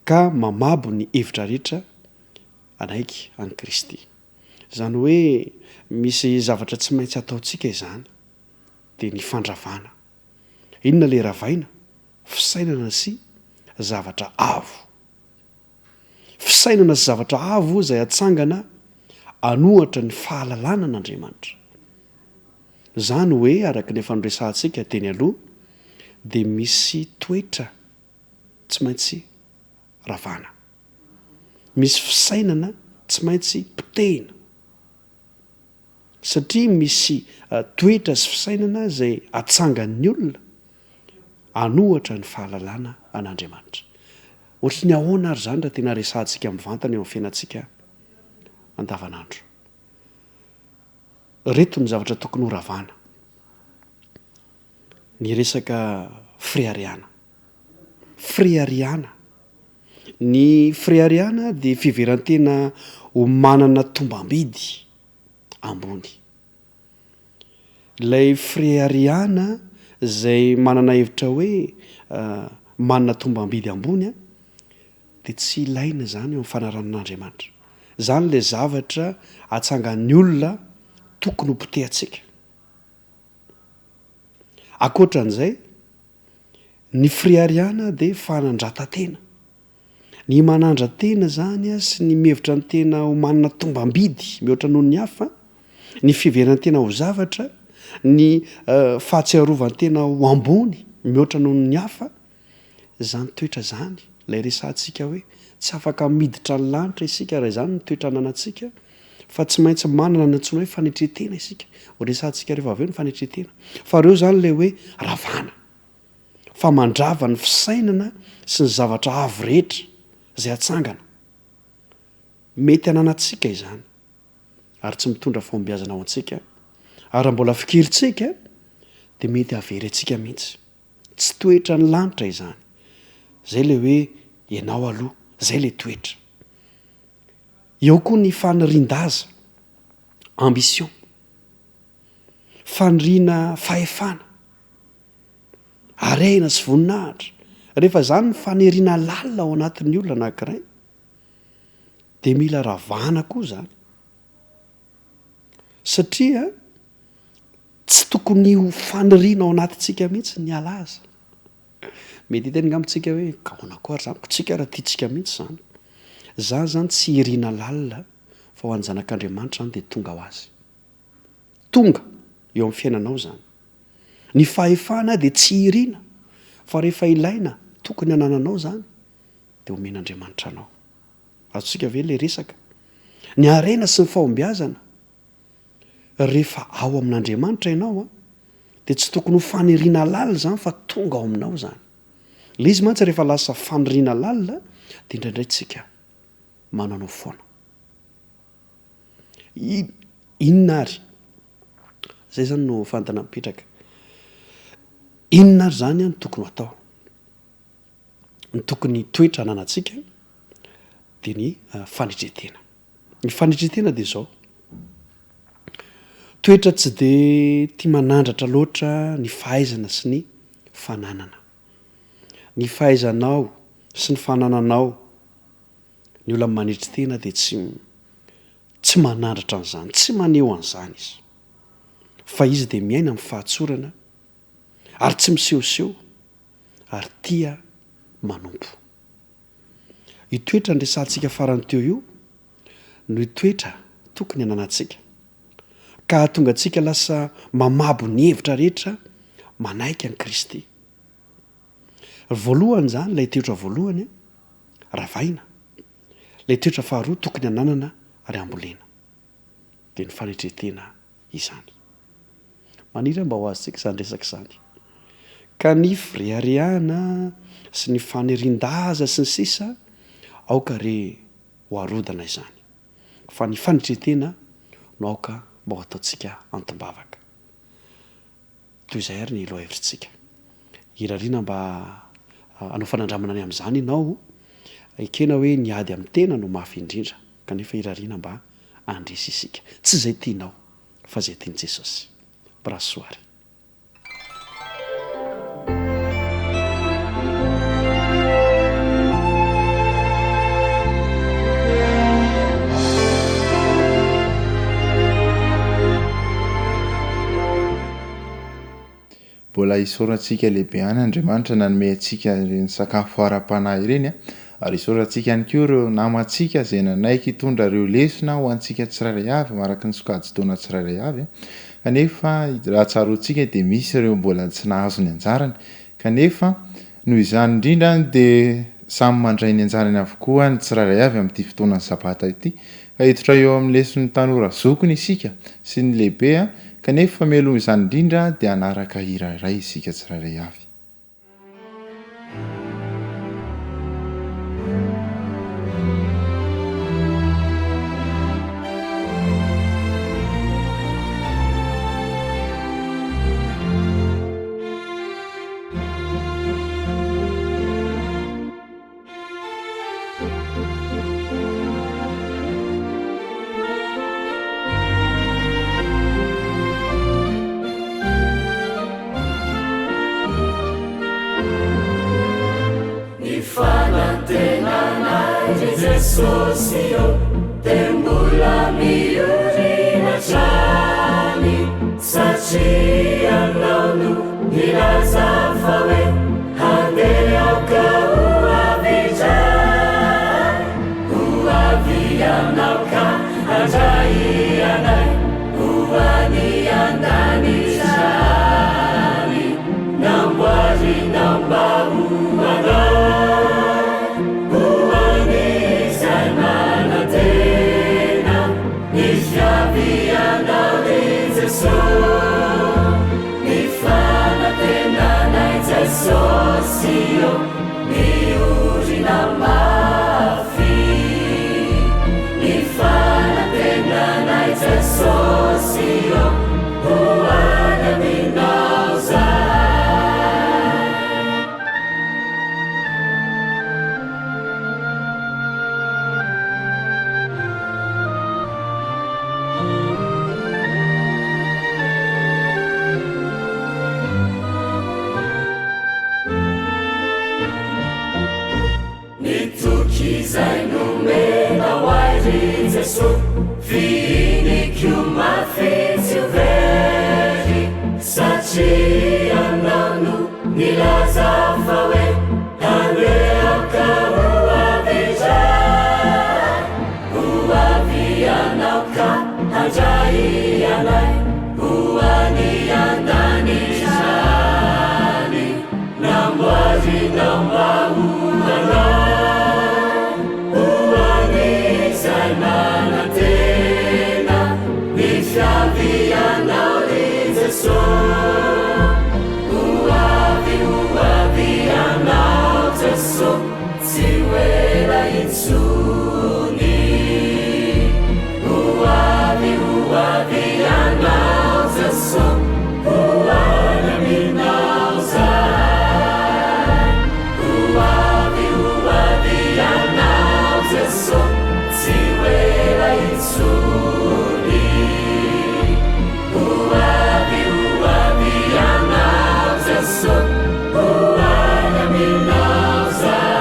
ka mamabo ny hevitra rehetra hanaiky an'i Kristy. Izany hoe misy zavatra tsy maintsy ataontsika izany, dia ny fandravana. Inona ilay ravaina? Fisainana sy zavatra avo. Fisainana sy zavatra avo izay atsangana an'ohatra ny fahalalana an'Andriamanitra. Izany hoe, araka ny efa noresahantsika teny aloha, dia misy toetra tsy maintsy ravana. Misy fisainana tsy maintsy potehina. Satria misy toetra sy fisainana izay atsangan'ny olona an'ohatra ny fahalalana an'Andriamanitra. Ohatry ny ahoana ary izany raha tena resahantsika mivantana eo amin'ny fiainantsika andavanandro? Ireto ny zavatra tokony horavana. Ny resaka fireharehana. Fireharehana. Ny fireharehana dia fiheveran-tena ho manana tombam-bidy ambony. Ilay fireharehana izay manana hevitra hoe manana tombam-bidy ambony dia tsy ilaina izany eo amin'ny fanaranan'Andriamanitra. Izany ilay zavatra atsangan'ny olona tokony ho potehantsika. Ankoatran'izay, ny fireharehana dia fanandratan-tena. Ny manandra-tena izany sy ny mihevitra ny tena ho manana tombam-bidy mihoatra noho ny hafa, ny fiheveran-tena ho zavatra, ny fahatsiarovan-tena ho ambony mihoatra noho ny hafa, izany toetra izany, ilay resahantsika hoe tsy afaka miditra ny lanitra isika raha izany no toetra ananantsika, fa tsy maintsy manana ny antsoina hoe fanetren-tena isika. Ho resahantsika rehefa avy eo ny fanetren-tena. Fa ireo izany ilay hoe ravana. Fa mandrava ny fisainana sy ny zavatra avo rehetra izay atsangana. Mety ananantsika izany ary tsy mitondra fahombiazana ho antsika, ary raha mbola fikirintsika dia mety hahavery antsika mihitsy. Tsy toetra ny lanitra izany. Izay ilay hoe ianao aloha, izay ilay toetra. Eo koa ny fanirian-daza, ambition, faniriana fahefana, harena sy voninahitra. Rehefa izany ny faniriana lalina ao anatin'ny olona anankiray dia mila ravana koa izany. Satria tsy tokony ho faniriana ao anatintsika mihitsy ny halaza. Mety hiteny angamba tsika hoe ka ahoana koa ary izany, ko tsika ary tiantsika mihitsy izany. Izany izany tsy irina lalina fa ho an'ny zanak'Andriamanitra izany dia tonga ho azy. Tonga eo amin'ny fiainanao izany. Ny fahefana dia tsy irina fa rehefa ilaina tokony hanananao izany dia omen'Andriamanitra anao. Azontsika ve ilay resaka? Ny harena sy ny fahombiazana, rehefa ao amin'Andriamanitra ianao dia tsy tokony ho faniriana lalina izany fa tonga ao aminao izany. Ilay izy mantsy rehefa lasa faniriana lalina dia indraindray tsika mananao foana. Inona ary? Izay izany no fanontaniana mipetraka. Inona ary izany no tokony ho atao? Ny tokony toetra ananantsika dia ny fanetren-tena. Ny fanetren-tena dia izao, toetra tsy dia tia manandratra loatra ny fahaizana sy ny fananana. Ny fahaizanao sy ny fanananao, ny olona manetry tena dia tsy tsy manandratra an'izany, tsy maneho an'izany izy. Fa izy dia miaina amin'ny fahatsorana ary tsy misehoseho ary tia manompo. Io toetra niresahantsika farany teo io no toetra tokony hananantsika, ka hahatonga antsika lasa mamabo ny hevitra rehetra manaiky an'i Kristy. Voalohany izany, ilay toetra voalohany, ravaina. Ilay toetra faharoa tokony hananana ary hambolena, dia ny fanetren-tena izany. Maniry aho mba ho azontsika izany resaka izany. Ka ny fireharehana sy ny fanirian-daza sy ny sisa, aoka re ho arodana izany. Fa ny fanetren-tena no aoka mba ho ataontsika antom-bavaka. Toy izay ary ny lohahevitritsika. Irariana mba hanao fanandramana ny amin'izany ianao. Ekena hoe ny ady amin'ny tena no mafy indrindra, kanefa irariana mba handresy isika. Tsy izay tianao, fa izay tian'i Jesosy. Mirary soa ary. Mbola isaorantsika lehibe ihany Andriamanitra nanome antsika ireny sakafo ara-panahy ireny ary isaorantsika ihany koa ireo namantsika izay nanaiky hitondra ireo lesona ho antsika tsirairay avy araka ny sokajin-taona tsirairay avy. Kanefa raha tsaroantsika dia misy ireo mbola tsy nahazo ny anjarany kanefa Noho izany indrindra dia samy mandray ny anjarany avokoa ny tsirairay avy amin'ity fotoanan'ny Sabata ity, ka hiditra eo amin'ny leson'ny tanora zokiny isika sy ny lehibe, kanefa mialoha izany indrindra dia hanaraka hira iray isika tsirairay avy. Ny fanantenanay ry Jesosy ô dia mbola miorina hatrany satria Ianao no. Jesosy ô, miorina mafy ny fanantenanay Jesosy ô, ho any aminao zahay. Ny toky izay nomenao ahy ry Jesoa, fihiniko mafy tsy ho very, satria Ianao no nilaza fa hoe handeha ka ho avy indray. Ho avy Ianao ka handray anay ho any an-danitra any. Namboarinao mba ho anay, ho an'izay manantena ny fiavianao ry Jesoa. Ho avy, ho avy Ianao Jesoa, tsy ho ela intsony. Ho avy, ho avy Ianao Jesoa, ho any aminao zahay. Ho avy, ho avy Ianao Jesoa, tsy ho ela intsony. Ho avy, ho avy Ianao Jesoa, ho any aminao zahay.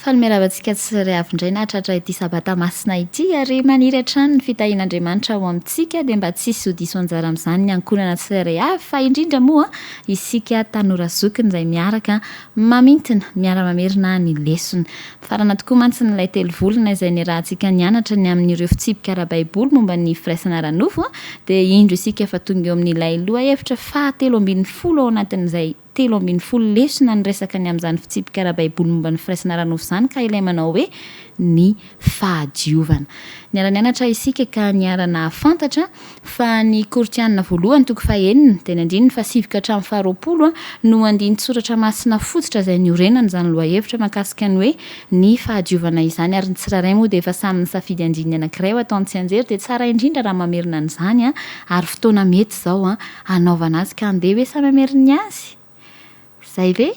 Faly miarahaba antsika tsirairay avy indray nahatratra ity Sabata masina ity ary maniry hatrany ny fitahian'Andriamanitra ho amintsika dia mba tsy hisy ho diso anjara amin'izany ny ankohonana tsirairay avy fa indrindra moa isika tanora zokiny izay miaraka mamintina, miara-mamerina ny lesona. Mifarana tokoa mantsy ny ilay telovolana izay niarahantsika nianatra ny amin'ireo fitsipika ara-baiboly momba ny firaisana ara-nofo, dia indro isika fa tonga eo amin'ilay lohahevitra fahatelo ambinifolo ao anatin'izay 13 lesona niresaka ny amin'izany fitsipika ara-baiboly momba ny firaisana ara-nofo izany ka ilay manao hoe ny fahadiovana. Niara-nianatra isika ka niara-nahafantatra fa ny Korintiana voalohany toko fahenina dia ny andininy fahasivy ka hatramin'ny faharoapolo no andinin-tsoratra masina fototra izay niorenana izany lohahevitra mahakasika ny hoe ny fahadiovana izany ary ny tsirairay moa dia efa samy nisafidy andininy anankiray ho ataony tsianjery dia tsara indrindra raha mamerina an'izany ary fotoana mety izao hanaovana azy ka andeha hoe samy hamerina ny azy? Izay ve?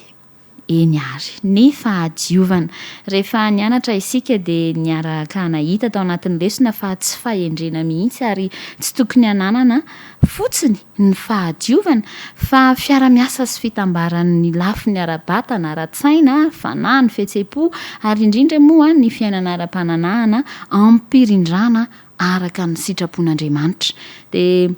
Eny àry. Ny fahadiovana. Rehefa nianatra isika dia niaraka nahita tao anatin'ny lesona fa tsy fahendrena mihitsy ary tsy tokony hananana fotsiny ny fahadiovana fa fiara-miasa sy fitambaran'ny lafiny ara-batana, ara-tsaina, fanahy, ny fihetseham-po ary indrindra moa ny fiainana ara-pananahana ampirindrana araka ny sitrapon'Andriamanitra. Dia.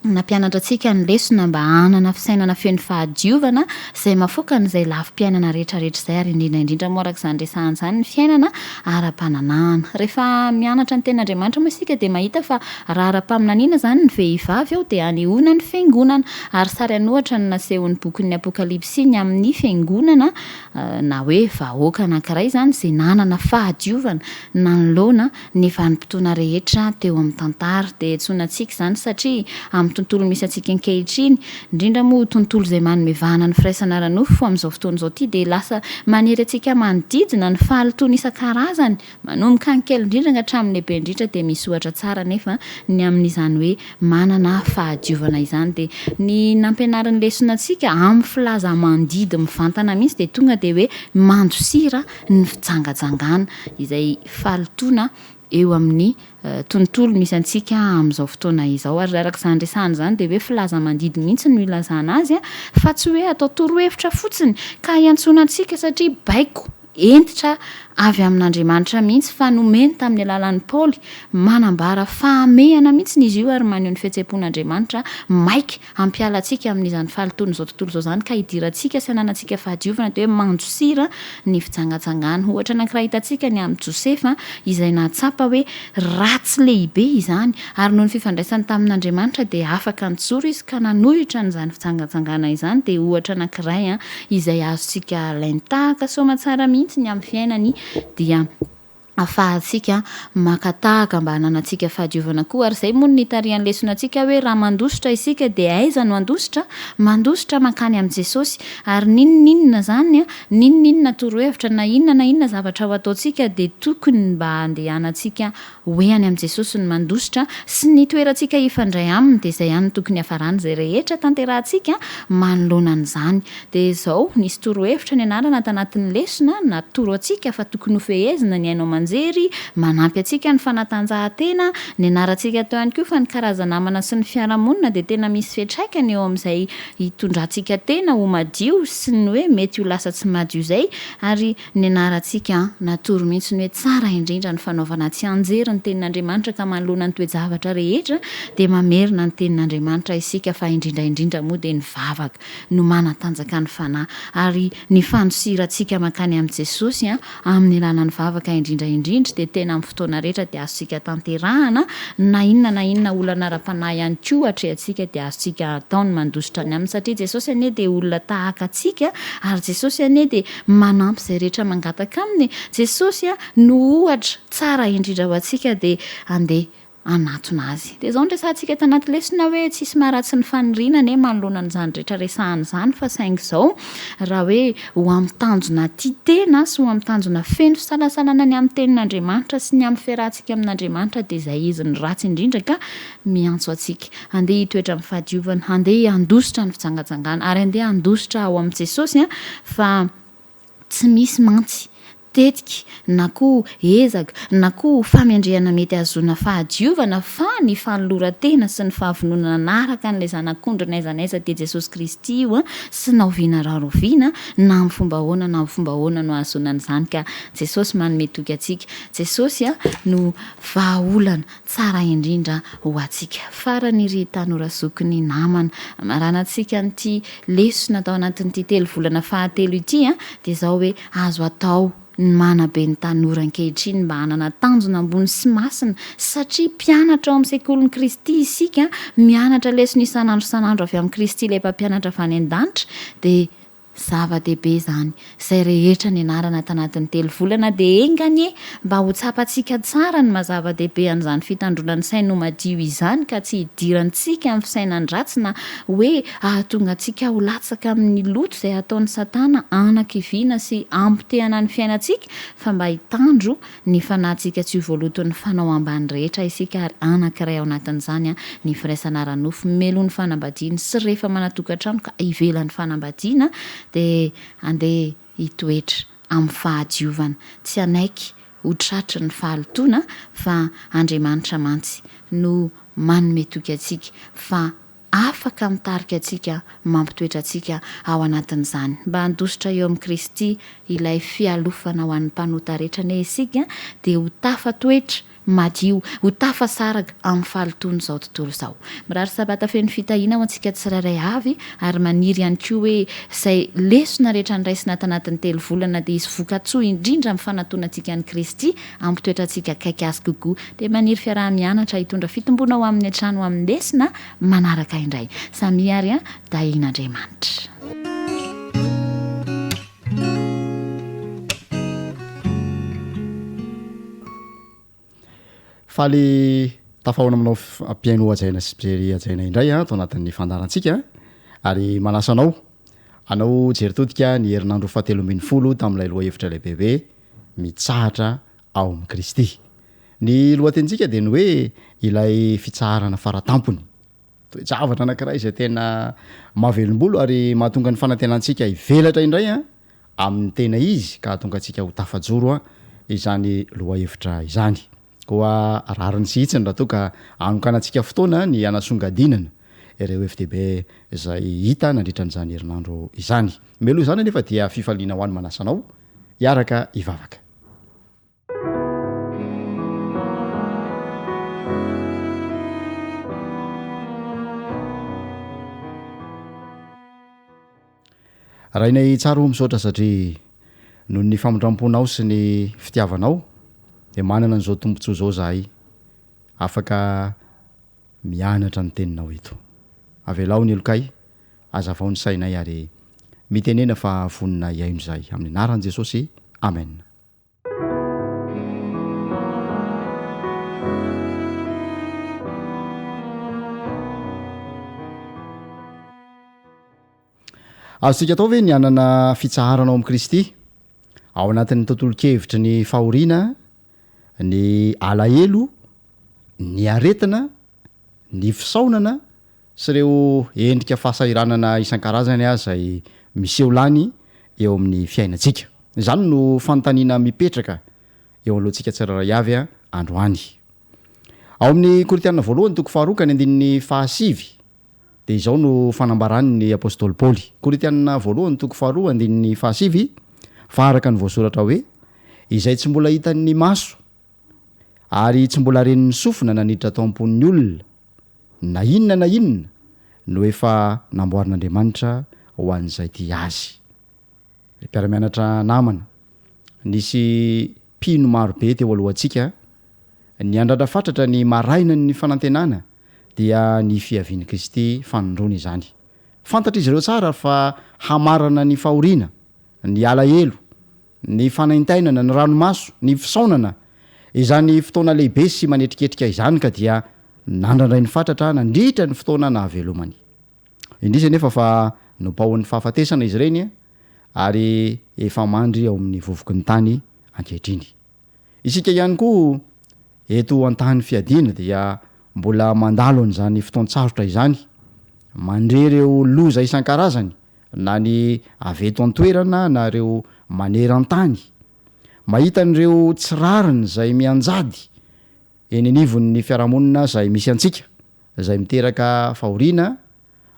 Nampianatra antsika ny lesona mba hanana fisainana feno fahadiovana izay mahafoaka an'izay lafim-piainana rehetrarehetra izay ary indrindra indrindra moa araka izany resahana izany ny fiainana ara-pananahana. Rehefa mianatra ny tenin'Andriamanitra moa isika dia mahita fa raha ara-paminaniana izany ny vehivavy ao dia anehoana ny fiangonana ary sary an'ohatra no nasehon'ny bokin'ny Apokalypsy ny amin'ny fiangonana na hoe vahoaka anankiray izany izay nanana fahadiovana nanoloana ny vanim-potoana rehetra teo amin'ny tantara. Dia antsoina antsika izany satria amin'ny tontolo misy antsika ankehitriny, indrindra moa tontolo izay manome vahana ny firaisana ara-nofo amin'izao fotoana izao ity dia lasa manery antsika manodidina ny fahalotoana isan-karazany, manomboka ny kely indrindra ka hatramin'ny lehibe indrindra dia misy ohatra tsara anefa ny amin'izany hoe manana fahadiovana izany. Dia ny nampianarin'ny lesona antsika amin'ny filaza mandidy mivantana mihitsy dia tonga dia hoe mandosira ny fijangajangana izay fahalotoana eo amin'ny tontolo misy antsika amin'izao fotoana izao. Ary araka izany resahana izany dia hoe filaza mandidy mihitsy no ilazana azy fa tsy hoe atao torohevitra fotsiny ka hiantsoana antsika satria baiko. hentitra avy amin'Andriamanitra mihitsy fa nomeny tamin'ny alalan'i Paoly, manambara fahamehana mihitsy izy io ary maneho ny fihetseham-pon'Andriamanitra maika hampiala antsika amin'izany fahalotoan'izao tontolo izao izany ka hidirantsika sy hananantsika fahadiovana dia hoe mandosira ny fijangajangana. Ohatra anankiray hitantsika ny amin'i Josefa izay nahatsapa hoe ratsy lehibe izany ary noho ny fifandraisany tamin'Andriamanitra dia afaka nijoro izy ka nanohitra an'izany fijangajangana izany dia ohatra anankiray izay azontsika alain-tahaka soamatsara mihitsy ny amin'ny fiainany dia afahantsika maka tahaka mba hananantsika fahadiovana koa. Ary izay moa no nitarihan'ny lesona antsika hoe raha mandositra isika dia aiza no handositra? Mandositra mankany amin'i Jesosy. Ary n'inon'inona izany, n'inon'inona torohevitra na inona na inona zavatra ho ataontsika dia tokony mba handehanantsika Hoe any amin'i Jesosy ny mandositra sy ny toerantsika hifandray aminy dia izay ihany no tokony hiafarany izay rehetra tanterahantsika manoloana an'izany. Dia izao, nisy torohevitra nianarana tanatin'ny lesona natoro antsika fa tokony hofehezina ny haino aman-jery, manampy antsika ny fanatanjahantena, nianarantsika teo ihany koa fa ny karaza-namana sy ny fiarahamonina dia tena misy fiantraikany eo amin'izay hitondrantsika tena ho madio sy ny hoe mety ho lasa tsy madio izay ary Nianarantsika an, natoro mihitsy ny hoe tsara indrindra ny fanaovana tsianjery ny tenin'Andriamanitra ka manoloana ny toe-javatra rehetra dia mamerina ny tenin'Andriamanitra isika fa indrindra indrindra moa dia ny vavaka no manatanjaka ny fanahy ary ny fandosirantsika mankany amin'i Jesosy an, amin'ny alalan'ny vavaka indrindra indrindra dia tena amin'ny fotoana rehetra dia azontsika tanterahana na inona na inona olana ara-panahy ihany koa atrehantsika dia azontsika atao ny mandositra any aminy satria Jesosy anie dia olona tahaka antsika ary Jesosy anie dia Manampy izay rehetra mangataka aminy e. Jesosy no ohatra tsara indrindra ho antsika dia andeha hanatona azy. Dia izao no resahantsika tanaty lesona hoe tsisy maharatsy ny faniriana anie manoloana an'izany rehetra resahana izany fa saingy izao raha hoe ho amin'ny tanjona tia tena sy ho amin'ny tanjona feno fisalasalana ny amin'ny tenin'Andriamanitra sy ny amin'ny fiarahantsika amin'Andriamanitra dia izay izy no ratsy indrindra ka miantso antsika handeha hitoetra amin'ny fahadiovana, handeha handositra ny fijangajangana ary handeha handositra ao amin'i Jesosy fa tsy misy mantsy tetika na koa ezaka na koa famendrehana mety hahazoana fahadiovana fa ny fanoloran-tena sy ny fahavononana hanaraka an'ilay Zanak'ondry n'aiza n'aiza dia Jesosy Kristy io sy na oviana raha roviana na amin'ny fomba ahoana na amin'ny fomba ahoana no hahazoana an'izany ka Jesosy manome toky antsika Jesosy no vahaolana tsara indrindra ho antsika. Farany ry tanora zokiny namana, amaranantsika an'ity lesona tao anatin'ity telovolana fahatelo ity dia izao hoe azo atao ny manabe ny tanora ankehitriny mba hanana tanjona ambony sy masina satria mpianatra ao amin'ny sekolin'i Kristy isika, mianatra lesona isan'andro isan'andro avy amin'i Kristy ilay mpampianatra avy any an-danitra dia Zava-dehibe izany. Izay rehetra nianarana tanatin'ny telovolana dia enga anie mba ho tsapantsika tsara ny maha zava-dehibe an'izany fitandroana ny saina ho madio izany ka tsy hidirantsika amin'ny fisainan-dratsy na hoe hahatonga antsika ho latsaka amin'ny loto izay ataon'i Satana hanakiviana sy hampotehana ny fiainantsika fa mba hitandro ny fanahintsika tsy ho voaloton'ny fanao ambany rehetra isika ary anankiray ao anatin'izany ny firaisana ara-nofo mialoha ny fanambadiana sy rehefa manan-tokantrano ka ivelan'ny fanambadiana dia andeha hitoetra amin'ny fahadiovana tsy hanaiky ho tratry ny fahalotoana fa Andriamanitra mantsy no manome toky antsika fa afaka mitarika antsika, mampitoetra antsika ao anatin'izany. Mba handositra eo amin'i Kristy, ilay fialofana ho an'ny mpanota rehetra anie isika, dia ho tafatoetra madio, ho tafasaraka amin'ny fahalotoan'izao tontolo izao. Mirary Sabata feno fitahiana ho antsika tsirairay avy, ary maniry ihany koa hoe izay lesona rehetra noraisina tanatin'ny telovolana dia hisy voka-tsoa indrindra amin'ny fanatonantsika an'i Kristy, hampitoetra antsika akaiky Azy kokoa. Dia maniry fiaraha-mianatra hitondra fitomboana ho amin'ny hatrany ho amin'ny lesona manaraka indray. Samia ary tahian'Andriamanitra. Faly tafahaona aminao mpihaino hajaina sy mpijery hajaina indray ato anatin'ny fandaharantsika ary manasa anao hanao jery todika ny herinandro fahatelo ambinifolo tamin'ilay lohahevitra lehibe hoe mitsahatra ao amin'i Kristy. Ny lohatenintsika dia ny hoe ilay fitsaharana faratampony. Toe-javatra anankiray izay tena mahavelom-bolo ary mahatonga ny fanantenantsika hivelatra indray amin'ny tena izy ka hahatonga antsika ho tafajoro izany lohahevitra izany. Koa rariny sy hitsiny raha toa ka anokanantsika fotoana ny hanasongadinana ireo hevi-dehibe izay hita nandritra an'izany herinandro izany. Mialoha izany anefa dia fifaliana ho an'ny manasa anao. hiaraka hivavaka. Rainay tsara o misaotra satria noho ny famindramponao sy ny fitiavanao dia manana an'izao tombotsoa izao zahay afaka mianatra ny teninao eto. Avelao ny helokay, azavao ny sainay ary mitenena fa vonona hihaino izahay. Amin'ny anaran'i Jesosy, Amen. Azontsika atao ve ny hanana fitsaharana ao amin'i Kristy, ao anatin'ny tontolon-kevitry ny fahoriana, ny alahelo, ny aretina, ny fisaonana sy ireo endrika fahasahiranana isan-karazany izay miseho lany eo amin'ny fiainantsika? Izany no fanontaniana mipetraka eo anoloantsika tsirairay avy androany. Ao amin'ny Korintiana voalohany toko faharoa ka ny andininy fahasivy Dia izao no fanambaran' ny apostoly Paoly, Korintiana voalohany toko faharoa andininy fahasivy, Fa araka ny voasoratra hoe, Izay tsy mbola hitan' ny maso, ary tsy mbola ren' ny sofina na niditra tao am-pon' ny olona, na inona na inona, no efa namboarin' Andriamanitra ho an' izay tia Azy. Ry mpiara-mianatra namana, nisy mpino maro be teo alohantsika niandrandra fatratra ny marainan'ny fanantenana dia ny fiavian'i Kristy fanindroany izany. Fantatr'izy ireo tsara fa hamarana ny fahoriana, ny alahelo, ny fanaintainana, ny ranomaso, ny fisaonana izany fotoana lehibe sy manetriketrika izany ka dia nandrandrainy fatratra nandritra ny fotoana nahavelomany. Indrisy anefa fa nopaohin'ny fahafatesana izy ireny ary efa mandry ao amin'ny vovoky ny tany ankehitriny. Isika ihany koa eto an-tany fiadiana dia mbola mandalo an'izany fotoan-tsarotra izany, mandre ireo loza isan-karazany na ny avy eto an-toerana na ireo maneran-tany, mahita an'ireo tsy rariny izay mianjady eny anivon'ny fiarahamonina izay misy antsika, izay miteraka fahoriana,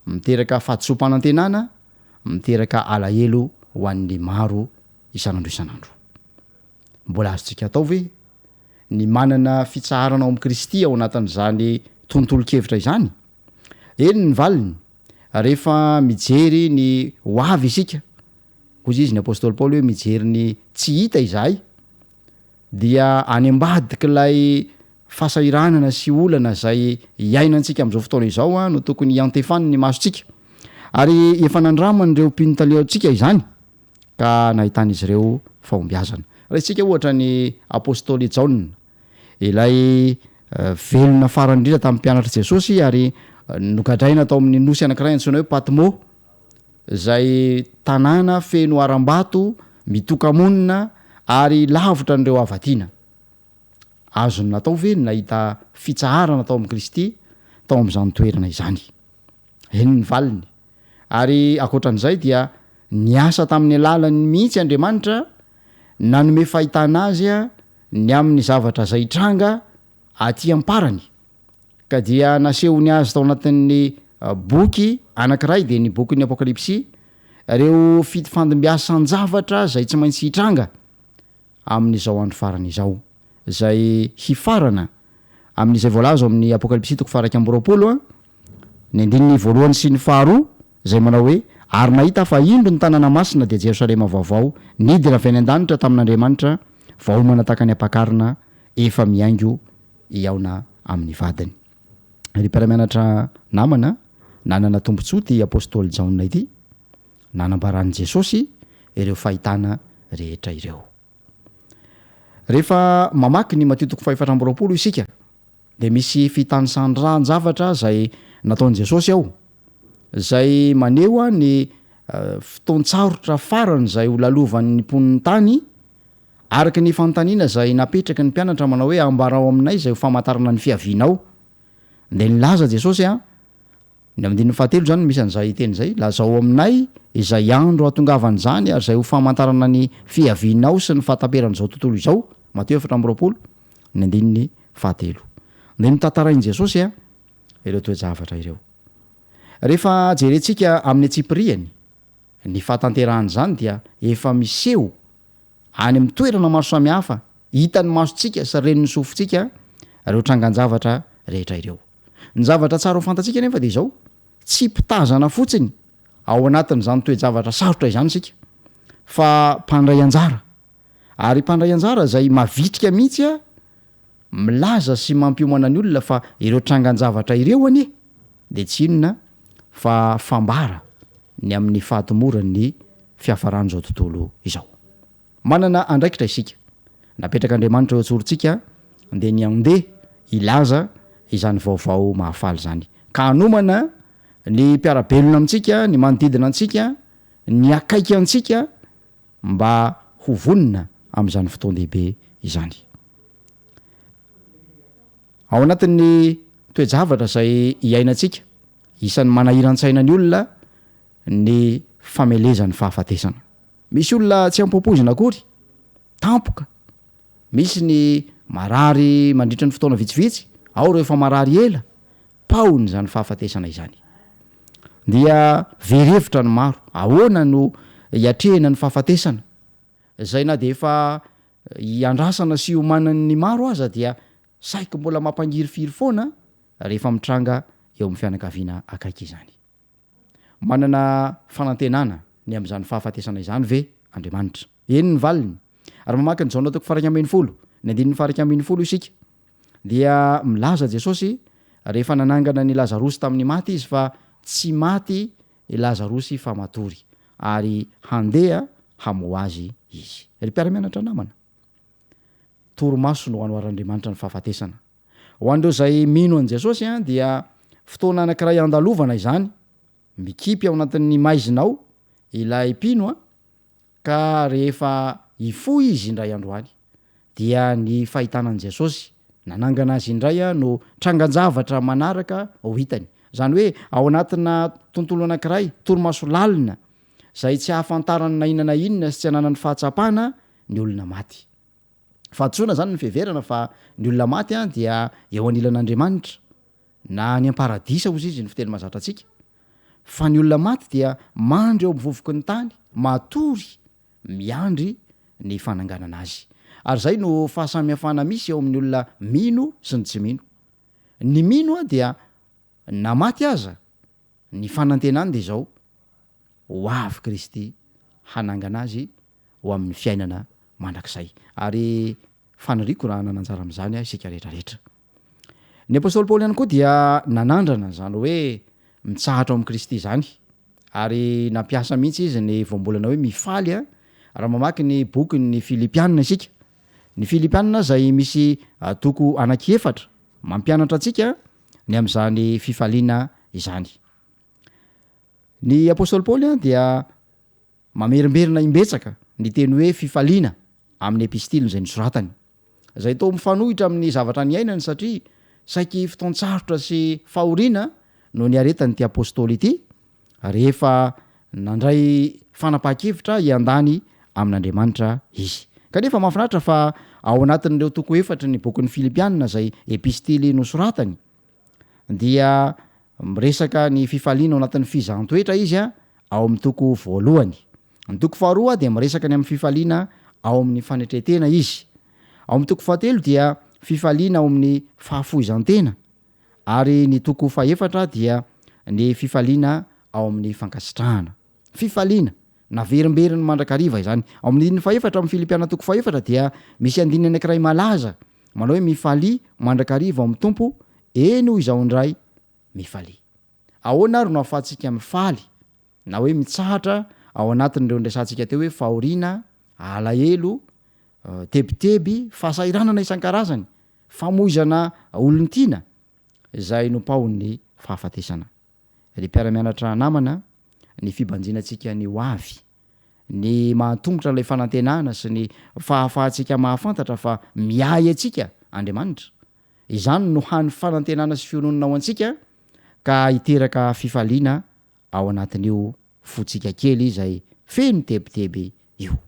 miteraka fahadisoam-panantenana, miteraka alahelo ho an'ny maro isan'andro isan'andro. Mbola azontsika atao ve ny manana fitsaharana ao amin'i Kristy ao anatin'izany tontolon-kevitra izany? Eny ny valiny, rehefa mijery ny ho avy isika, hoy izy ny apostoly Paoly hoe mijery ny tsy hita izahay, dia any ambadik'ilay fahasahiranana sy olana izay iainantsika amin'izao fotoana izao no tokony hiantefany ny masontsika. Ary efa nandraman'ireo mpino talehantsika izany. ka nahitan'izy ireo fahombiazana. Raisintsika ohatra ny apostoly Jaona, ilay velona farany indrindra tamin'ny mpianatr'i Jesosy ary nogadraina tao amin'ny nosy anankiray antsoina hoe Patmo, izay tanàna feno harambato, mitoka-monina ary lavitra an'ireo hava-tiana. Azony natao ve ny nahita fitsaharana tao amin'i Kristy tao amin'izany toerana izany? Eny ny valiny. Ary ankoatran'izay dia niasa tamin'ny alalany mihitsy Andriamanitra nanome fahitana azy ny amin'ny zavatra izay hitranga aty am-parany. Ka dia nasehony azy tao anatin'ny boky anankiray dia ny bokin'ny Apokalypsy ireo fifandimbiasan-javatra izay tsy maintsy hitranga amin'izao andro farany izao, izay hifarana amin'izay voalaza ao amin'ny Apokalypsy toko faha-21, ny andininy voalohany sy ny faharoa, izay manao hoe, Ary nahita aho fa indro ny tanàna masina, dia Jerosalema vaovao, nidina avy any an-danitra tamin'Andriamanitra, voaomana tahaka ny ampakarina efa mihaingo hihaona amin'ny vadiny. Ry mpiara-mianatra namana, nanana tombontsoa ity apostoly Jaona ity, Nanambaran'i Jesosy ireo fahitana rehetra ireo. Rehefa mamaky ny Matio toko fahefatra amby 20 isika, dia misy fitanisan-dran-javatra izay nataon'i Jesosy ao, izay maneho ny fotoan-tsarotra farany izay ho lalovan'ny mponin'ny tany, araka ny fanontaniana izay napetraky ny mpianatra manao hoe, Ambarao aminay izay ho famantarana ny fiavianao. Dia nilaza Jesosy Ny andininy fahatelo izany no misy an'izay teny izay, Lazao aminay izay andro hahatongavan'izany ary izay ho famantarana ny fiavianao sy ny fahataperan'izao tontolo izao, Matio 24, ny andininy fahatelo. Dia notantarain'i Jesosy ireo toe-javatra ireo. Rehefa jerentsika amin'ny antsipiriany ny fahatanterahan'izany dia efa miseho. Any amin'ny toerana maro samihafa, hitan'ny masontsika sy ren'ny sofintsika ireo trangan-javatra rehetra ireo. Ny zavatra tsara ho fantatsika anefa dia izao, tsy mpitazana fotsiny ao anatin'izany toe-javatra sarotra izany isika, fa mpandray anjara. Ary mpandray anjara izay mavitrika mihitsy milaza sy mampiomana ny olona fa ireo trangan-javatra ireo anie dia tsy inona fa fambara ny amin'ny fahatomoran'ny fiafaran'izao tontolo izao. Manana andraikitra isika. Napetrak'Andriamanitra eo an-tsorontsika dia ny handeha hilaza izany vaovao mahafaly izany. Ka hanomana ny mpiara-belona amintsika, ny manodidina antsika, ny akaiky antsika mba ho vonona amin'izany fotoan-dehibe izany. Ao anatin'ny toe-javatra izay iainantsika, isan'ny manahiran-tsaina ny olona ny famelezan'ny fahafatesana. Misy olona tsy ampoipoizina akory, tampoka. Misy ny marary mandritra ny fotoana vitsivitsy, ao ireo efa marary ela, pahony izany fahafatesana izany. Dia very hevitra ny maro, ahoana no hiatrehina ny fahafatesana? Izay na dia efa iandrasana sy iomanan'ny maro aza dia saiky mbola mampangirifiry foana rehefa mitranga eo amin'ny fianakaviana akaiky izany. Manana fanantenana ny amin'izany fahafatesana izany ve Andriamanitra? Eny ny valiny. Raha mamaky ny Jaona toko faha-iraika ambinifolo, ny andininy faha-iraika ambinifolo isika, dia milaza Jesosy rehefa nanangana an'i Lazarosy tamin'ny maty Izy fa tsy maty i Lazarosy fa matory, ary handeha hamoha azy Izy. Ry mpiara-mianatra namana, torimaso no anoharan'Andriamanitra ny fahafatesana. Ho an'ireo izay mino an'i Jesosy dia fotoana anankiray andalovana izany, mikipy ao anatin'ny maizina ao ilay mpino ka rehefa hifoha izy indray andro any dia ny fahitana an'i Jesosy nanangana azy indray no trangan-javatra manaraka ho hitany. Izany hoe ao anatina tontolo anankiray, torimaso lalina izay tsy ahafantarany na inona na inona sy tsy ananany fahatsapana ny olona maty. Fahadisoana izany ny fiheverana fa ny olona maty dia eo anilan'Andriamanitra, na any am-paradisa hozy izy ny fiteny mahazatra antsika, fa ny olona maty dia mandry eo amin'ny vovoky ny tany, matory, miandry ny fananganana azy. Ary izay no fahasamihafana misy eo amin'ny olona mino sy ny tsy mino. Ny mino dia na maty aza, ny fanantenany dia izao, ho avy Kristy hanangana azy ho amin'ny fiainana mandrakizay. Ary faniriako raha hanana anjara amin'izany isika rehetra rehetra. Ny apostoly Paoly ihany koa dia nanandrana izany hoe mitsahatra ao amin'i Kristy izany, ary nampiasa mihitsy izy ny voambolana hoe mifaly raha mamaky ny bokin'ny Filipiana isika. Ny Filipiana izay misy toko anankiefatra mampianatra antsika ny amin'izany fifaliana izany. Ny apostoly Paoly dia Mamerimberina imbetsaka ny teny hoe fifaliana amin'ny epistiliny izay nosoratany, izay toa mifanohitra amin'ny zavatra niainany satria saiky fotoan-tsarotra sy fahoriana no niaretan'ity apostoly ity rehefa nandray fanapahan-kevitra hiandany amin'Andriamanitra izy. Kanefa mahafinaritra fa ao anatin'ireo toko efatry ny bokin'ny Filipiana izay epistily nosoratany dia miresaka ny fifaliana ao anatin'ny fizahan-toetra izy ao amin'ny toko voalohany. Ny toko faharoa dia miresaka ny amin'ny fifaliana ao amin'ny fanetren-tena izy. Ao amin'ny toko fahatelo dia fifaliana ao amin'ny fahafoizan-tena ary ny toko fahefatra dia ny fifaliana ao amin'ny fankasitrahana. Fifaliana, naverimberiny mandrakariva izany. Ao amin'ny andininy fahefatra amin'ny Filipiana toko fahefatra dia misy andininy anankiray malaza manao hoe mifalia mandrakariva ao amin'ny Tompo, eny hoy izaho indray, mifalia. Ahoana ary no ahafahantsika mifaly na hoe mitsahatra ao anatin'ireo niresahantsika teo hoe fahoriana, alahelo, tebiteby, fahasahiranana isan-karazany, famoizana olon-tiana izay nopaohin'ny fahafatesana. Ry mpiara-mianatra namana, ny fibanjinantsika ny ho avy, ny mahatongotra ilay fanantenana sy ny fahafahantsika mahafantatra fa miahy antsika Andriamanitra, izany no hany fanantenana sy fiononana ho antsika ka hiteraka fifaliana ao anatin'io fontsika kely izay feno tebiteby io.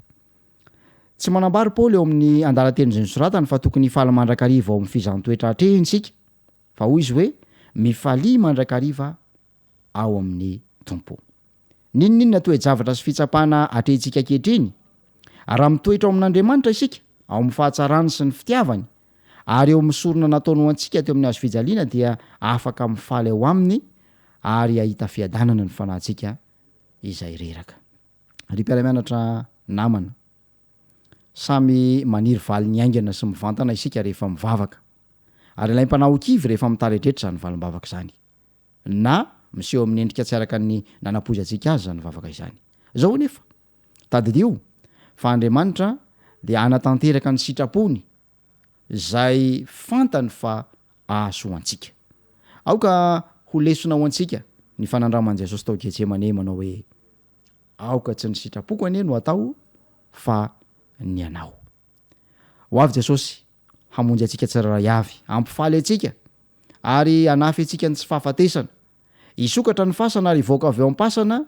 Tsy manambara i Paoly eo amin'ny andalan-teny izay nosoratany fa tokony hifaly mandrakariva ao amin'ny fizahan-toetra atrehiny isika, fa hoy izy hoe, Mifalia mandrakariva ao amin'ny Tompo. N'inon'inona toe-javatra sy fitsapana atrehintsika ankehitriny, Raha mitoetra ao amin'Andriamanitra isika, ao amin'ny fahatsarany sy ny fitiavany, ary eo amin'ny sorona nataony ho antsika teo amin'ny hazo fijaliana dia afaka mifaly ao Aminy ary hahita fiadanana ny fanahintsika izay reraka. Ry mpiara-mianatra namana, samy maniry valiny haingana sy mivantana isika rehefa mivavaka. Ary alaim-panahy ho kivy rehefa mitaredretra izany valim-bavaka izany. Na miseho amin'ny endrika tsy araka ny nanampoizantsika azy izany vavaka izany. Izao anefa, tadidio fa Andriamanitra dia hanatanteraka ny sitrapony izay fantany fa hahasoa antsika. Aoka ho lesona ho antsika ny fanandraman'i Jesosy tao Getsemane manao hoe, Aoka tsy ny sitrapoko anie no atao fa ny anao. Ho avy Jesosy hamonjy antsika tsirairay avy, hampifaly antsika ary hanafy antsika ny tsy fahafatesana. Hisokatra ny fasana ary hivoaka avy ao am-pasana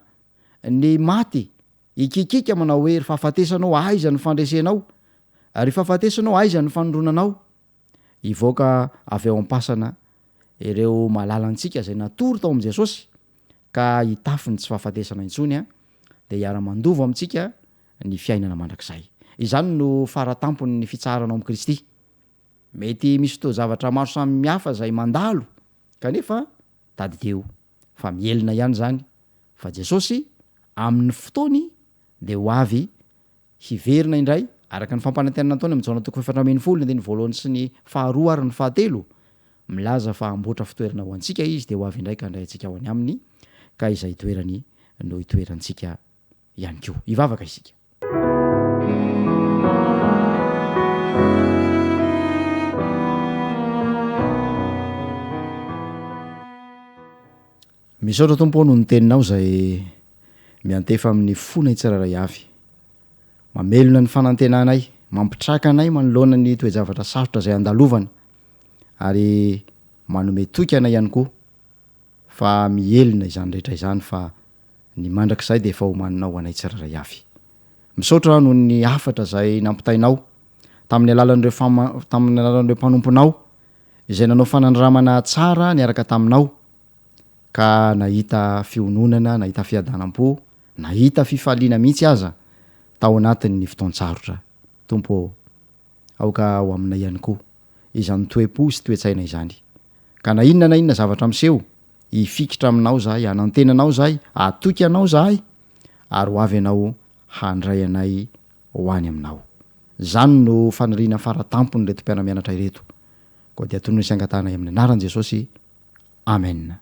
ny maty, hikikiaka manao hoe, Ry fahafatesana ô, aiza ny fandresenao? Ry fahafatesana ô, aiza ny fanondronanao? Hivoaka avy ao am-pasana ireo malalantsika izay natory tao amin'i Jesosy ka hitafy ny tsy fahafatesana intsony, dia hiara-mandova amintsika ny fiainana mandrakizay. Izany no fara tampon'ny fitsaharana ao amin'i Kristy. Mety misy toe-javatra maro samihafa izay mandalo, kanefa tadidio fa mihelina ihany izany fa Jesosy amin'ny fotoany dia ho avy hiverina indray, araka ny fampanantenana nataony amin'ny Jaona toko 14 ny andininy voalohany sy ny faharoa ary ny fahatelo, milaza fa hamboatra fitoerana ho antsika Izy dia ho avy indray ka handray antsika ho any Aminy, ka izay itoerany no hitoerantsika ihany koa. Hivavaka isika. Misaotra Tompo ô noho ny teninao izay miantefa amin'ny fonay tsirairay avy. Mamelona ny fanantenanay, mampitraka anay manoloana ny toe-javatra sarotra izay andalovana ary manome toky anay ihany koa fa mihelina izany rehetra izany fa ny mandrakizay dia efa omaninao ho anay tsirairay avy. Misaotra noho ny hafatra izay nampitainao tamin'ny alalan'ireo fama tamin'ny alalan'ireo mpanomponao izay nanao fanandramana tsara niaraka taminao ka nahita fiononana, nahita fiadanam-po, nahita fifaliana mihitsy aza tao anatin'ny fotoan-tsarotra. Tompo ô, aoka ho aminay ihany koa izany toe-po sy toe-tsaina izany. Ka na inona na inona zavatra miseho, hifikitra aminao izahay, hanantena anao izahay, hatoky anao izahay, ary ho avy ianao handray anay ho any aminao. Izany no faniriana fara tampon'ireto mpiara-mianatra ireto. Koa dia tonony sy angatahanay amin'ny anaran'i Jesosy. Amen.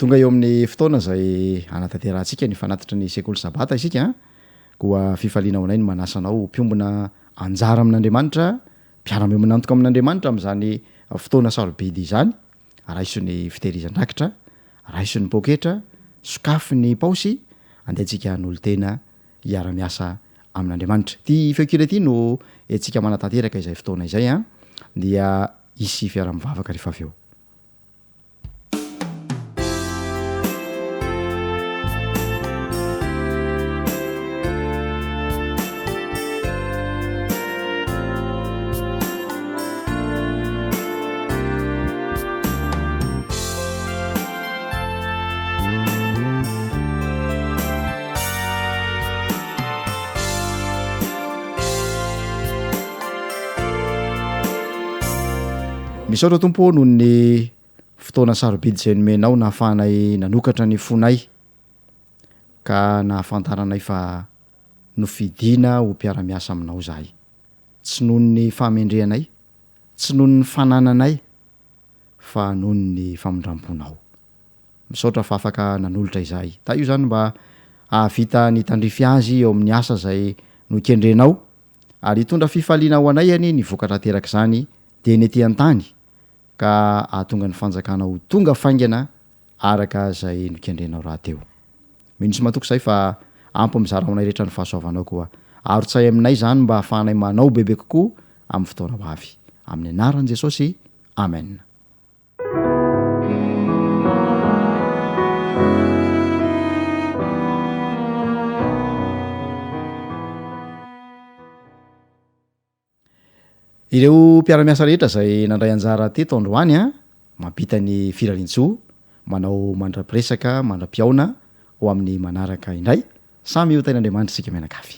Tonga eo amin'ny fotoana izay hanatanterahantsika ny fanatitry ny sekoly sabata isika, koa fifaliana ho anay ny manasa anao ho mpiombona anjara amin'Andriamanitra, mpiara-miombon'antoka amin'Andriamanitra amin'izany fotoana sarobidy izany. Raiso ny fitehirizan-drakitra, raiso ny poketra, sokafy ny paosy, andeha antsika hanolo-tena hiara-miasa amin'Andriamanitra. Ity feon-kira ity no entintsika manatanteraka izay fotoana izay an, dia hisy fiaraha-mivavaka rehefa avy eo. Misaotra Tompo ô noho ny fotoana sarobidy izay nomenao nahafahanay nanokatra ny fonay ka nahafantaranay fa nofidina ho mpiara-miasa aminao izahay. Tsy noho ny fahamendrehanay, tsy noho ny fanananay, fa noho ny famindram-ponao. Misaotra fa afaka nanolotra izahay. Tahio izany mba hahavita ny tandrify azy eo amin'ny asa izay nokendrenao, ary hitondra fifaliana ho anay anie ny vokatra aterak'izany dieny ety an-tany, ka hahatonga ny fanjakanao ho tonga faingana araka izay nokendrenao rahateo. Mino sy matoky izahay fa ampy mizara ho anay rehetra ny fahasoavanao koa arotsay aminay izany mba hahafahanay manao bebe kokoa amin'ny fotoana ho avy. Amin'ny anaran'i Jesosy, Amen. Ireo mpiara-miasa rehetra izay nandray anjara teto androany an, mampita ny firariantsoa, manao mandra-piresaka, mandra-pihaona ho amin'ny manaraka indray. Samy ho tahin'Andriamanitra isika mianakavy.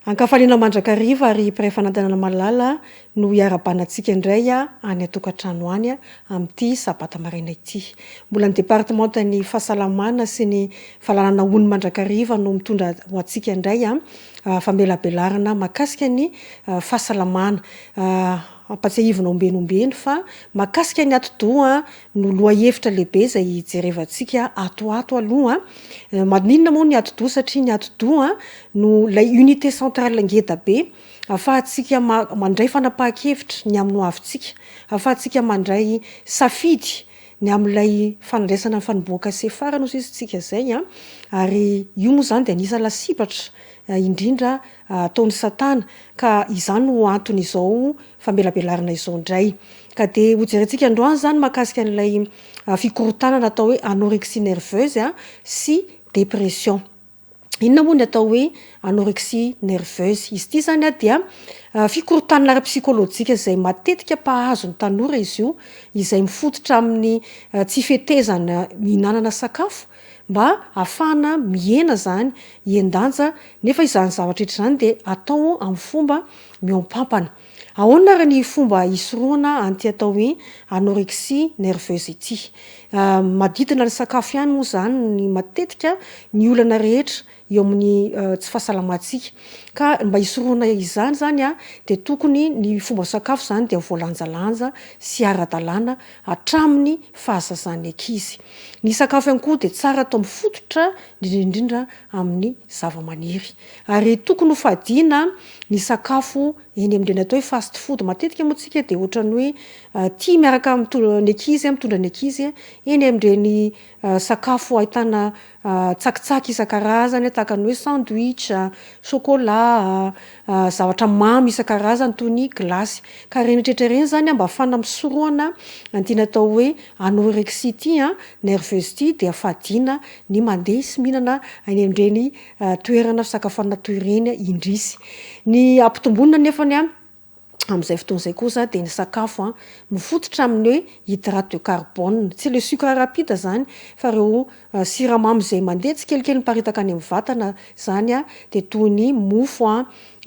Ankafaliana mandrakariva ry mpiray fanantenana malala no hiarahabana antsika indray any an-tokantrano any amin'ity sabata maraina ity. Mbola ny departemantan'ny fahasalamana sy ny fahalalana ony mandrakariva no mitondra ho antsika indray famelabelarana mahakasika ny fahasalamana. Ampatsiahivina ombieny ombieny fa mahakasika ny atidoha no lohahevitra lehibe izay hijerevantsika ato ato aloha. Maninona moa ny atidoha satria ny atidoha no ilay unité centrale ngeda be ahafahantsika mandray fanapahan-kevitra ny amin'ny hoavintsika, ahafahantsika mandray safidy ny amin'ilay fandraisana ny fanombohan-kase farany hozy izy tsika izay an, ary io moa izany dia anisan'ny lasibatra indrindra ataon'i satana ka izany no antony izao famelabelarana izao indray. Ka dia hojerentsika androany izany mahakasika an'ilay fikorontanana atao hoe anorexie nerveuse sy dépression. Inona moa ny atao hoe anorexie nerveuse? Izy ity izany dia fikorontanana ara-psikolojika izay matetika mpahazo ny tanora izy io, izay mifototra amin'ny tsy fetezana mihinanana sakafo mba hahafahana mihena izany hihen-danja, nefa izany zavatra rehetra izany dia atao amin'ny fomba mihoam-pampana. Ahoana ary ny fomba hisorohana an'ity atao hoe anorexie nerveuse ity? Manodidina ny sakafo ihany moa izany ny matetika ny olana rehetra eo amin'ny tsy fahasalamantsika. Ka mba hisorohana izany izany dia tokony ny fomba sakafo izany dia voalanjalanja sy ara-dalàna hatramin'ny fahazazan'ny ankizy. Ny sakafo ihany koa dia tsara atao mifototra indrindra indrindra amin'ny zavamaniry. Ary tokony ho fadiana ny sakafo eny amin'ireny atao hoe fast food. Matetika moa tsika dia ohatran'ny hoe tia miaraka ny ankizy, mitondra ny ankizy eny amin'ireny sakafo ahitana tsakitsaky isan-karazany tahaka ny hoe sandwich, chocolat, zavatra mamy isan-karazany toy ny gilasy. Ka ireny rehetra ireny izany mba ahafahana misorohana an'ity natao hoe anorexie ity, nerveuse ity dia fadiana ny mandeha sy mihinana any amin'ireny toerana fisakafoanana toy ireny indrisy. Ny ampitomboina nefany amin'izay fotoana izay kosa dia ny sakafo mifototra amin'ny hoe hydrate de carbone, tsy ilay sucre rapide izany fa ireo siramamy izay mandeha tsikelikely miparitaka any amin'ny vatana izany dia toy ny mofo,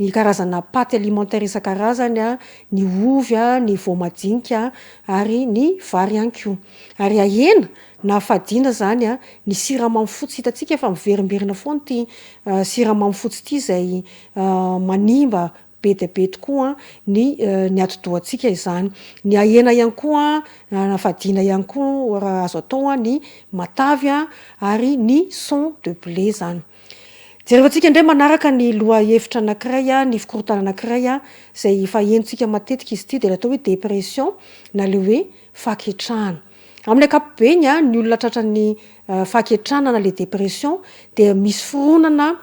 ny karazana pâte alimentaire isan-karazany, ny ovy, ny voamadinika ary ny vary ihany koa. Ary ahena Na fadiana zany a, ny siramamy fotsy hitantsika fa miverimberina foana ity siramamy fotsy ity izay manimba be dia be tokoa ny ny atidohantsika izany. Ny ahena ihany koa na fadiana ihany koa raha azo atao ny matavy ary ny son de blé zany. Jerevantsika indray manaraka ny lohahevitra anankiray, ny fikorontanana anankiray izay efa henontsika matetika izy ity dia ilay atao hoe dépression na ilay hoe fahaketrahana. Amin'ny ankapobeny, ny olona tratran'ny fahaketrahana na le dépression dia misy fironana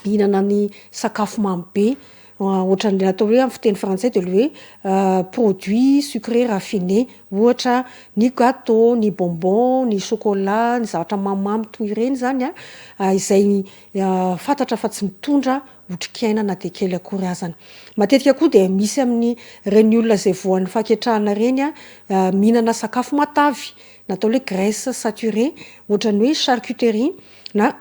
hihinana ny sakafo mamy be, ohatran'ny atao hoe amin'ny fiteny frantsay dia le hoe produits sucrés raffinés, ohatra ny gâteau, ny bonbon, ny chocolat, ny zavatra mamimamy toy ireny izany izay fantatra fa tsy mitondra otrikaina na dia kely akory azany. Matetika koa dia misy amin'ny ireny olona izay voan'ny fahaketrahana ireny mihinana sakafo matavy na atao hoe graisse saturée ohatran'ny hoe charcuterie na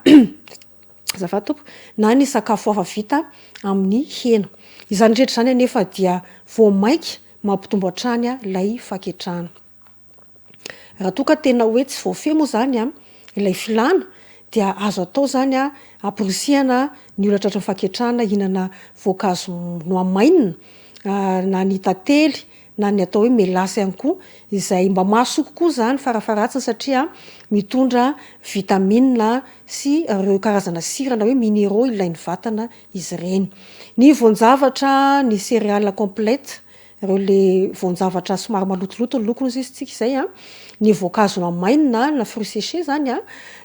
azafady tompoko na ny sakafo hafa vita amin'ny hena. Izany rehetra izany anefa dia vao mainka mampitombo hatrany ilay fahaketrahana. Raha toa ka tena hoe tsy voafehy moa izany an, ilay filàna dia azo atao izany an, amporisihana ny olona tratran'ny fahaketrahana hihinana voankazo nohamainina na ny tantely na ny atao hoe melasy ihany koa, izay mba mahasoa kokoa izany farafaharatsiny satria mitondra vitamine sy ireo karazana sira na hoe minéraux ilain'ny vatana izy ireny. Ny voan-javatra, ny céréales complètes. ireo le voan-javatra somary malotoloto ny lokony hozy izy tsika izay an, ny voankazo namainina na fruits séchés zany an,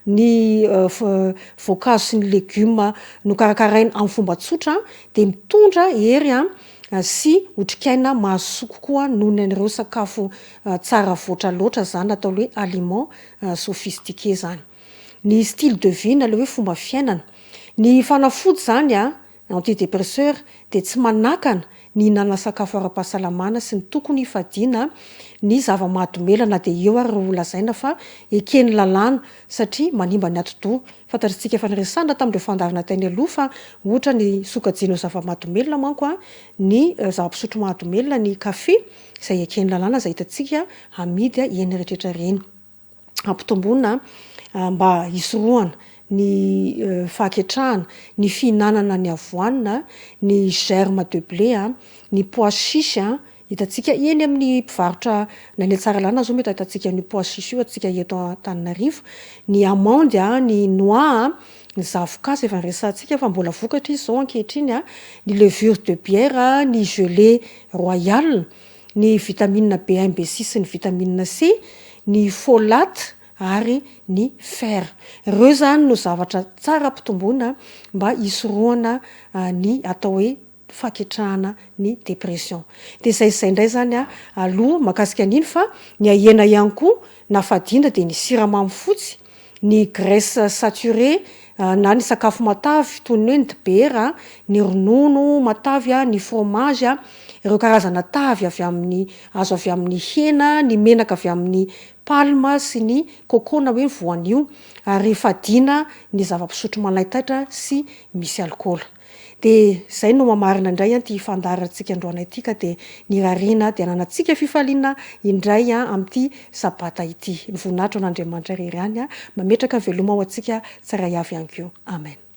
ny voankazo sy ny legioma nokarakaraina amin'ny fomba tsotra dia mitondra hery an sy otrikaina mahasoa kokoa noho ny an'ireo sakafo tsara voatra loatra zany atao hoe aliment sophistiqué zany. Ny style de vie na le hoe fomba fiainana. Ny fanafody zany an, Antidépresseur dia tsy manakana ny hihinanana sakafo ara-pahasalamana sy ny tokony hifadiana ny zava-mahadomelina na dia eo ary ireo lazaina fa eken'ny lalàna satria manimba ny atidoha. Fantatr'tsika efa niresahana tamin'ireo fandaharana teny aloha fa ohatra ny sokajiana ho zava-mahadomelina manko ny zava-pisotro mahadomelina ny kafe izay eken'ny lalàna izay hitantsika amidy eny rehetrarehetra ireny. Ampitomboina mba hisorohana ny fahaketrahana, ny fihinanana ny avoine, ny germe de blé, ny pois chiche, hitantsika eny amin'ny mpivarotra na eny Tsaralalana zao mety ahitantsika an'io pois chiche io antsika eto Antananarivo, ny amande, ny noix, ny zavoka izay efa niresahantsika fa mbola vokatra izy izao ankehitriny, ny levure de bière, ny gelée royale. ny vitamine B un, B six sy ny vitamine C, ny folate ary ny fer. Ireo izany no zavatra tsara ampitomboina mba hisorohana ny atao hoe fahaketrahana ny dépression. Dia izay izay indray izany aloha mahakasika an'iny fa ny ahena ihany koa na fadiana dia ny siramamy fotsy, ny graisse saturée na ny sakafo matavy toy ny hoe ny dibera, ny ronono matavy, ny fromage, ireo karazana tavy avy amin'ny azo avy amin'ny hena, ny menaka avy amin'ny palme sy ny coco na hoe ny voanio, ary fadiana ny zava-pisotro manaitaitra sy misy alikaola. Dia izay no mamarina indray an ity fandaharantsika androany ity ka dia ny irariana dia hananantsika fifaliana indray an amin'ity sabata ity. Ny voninahitra ho an'Andriamanitra irery ihany an, mametraka ny veloma ho antsika tsirairay avy ihany koa. Amen.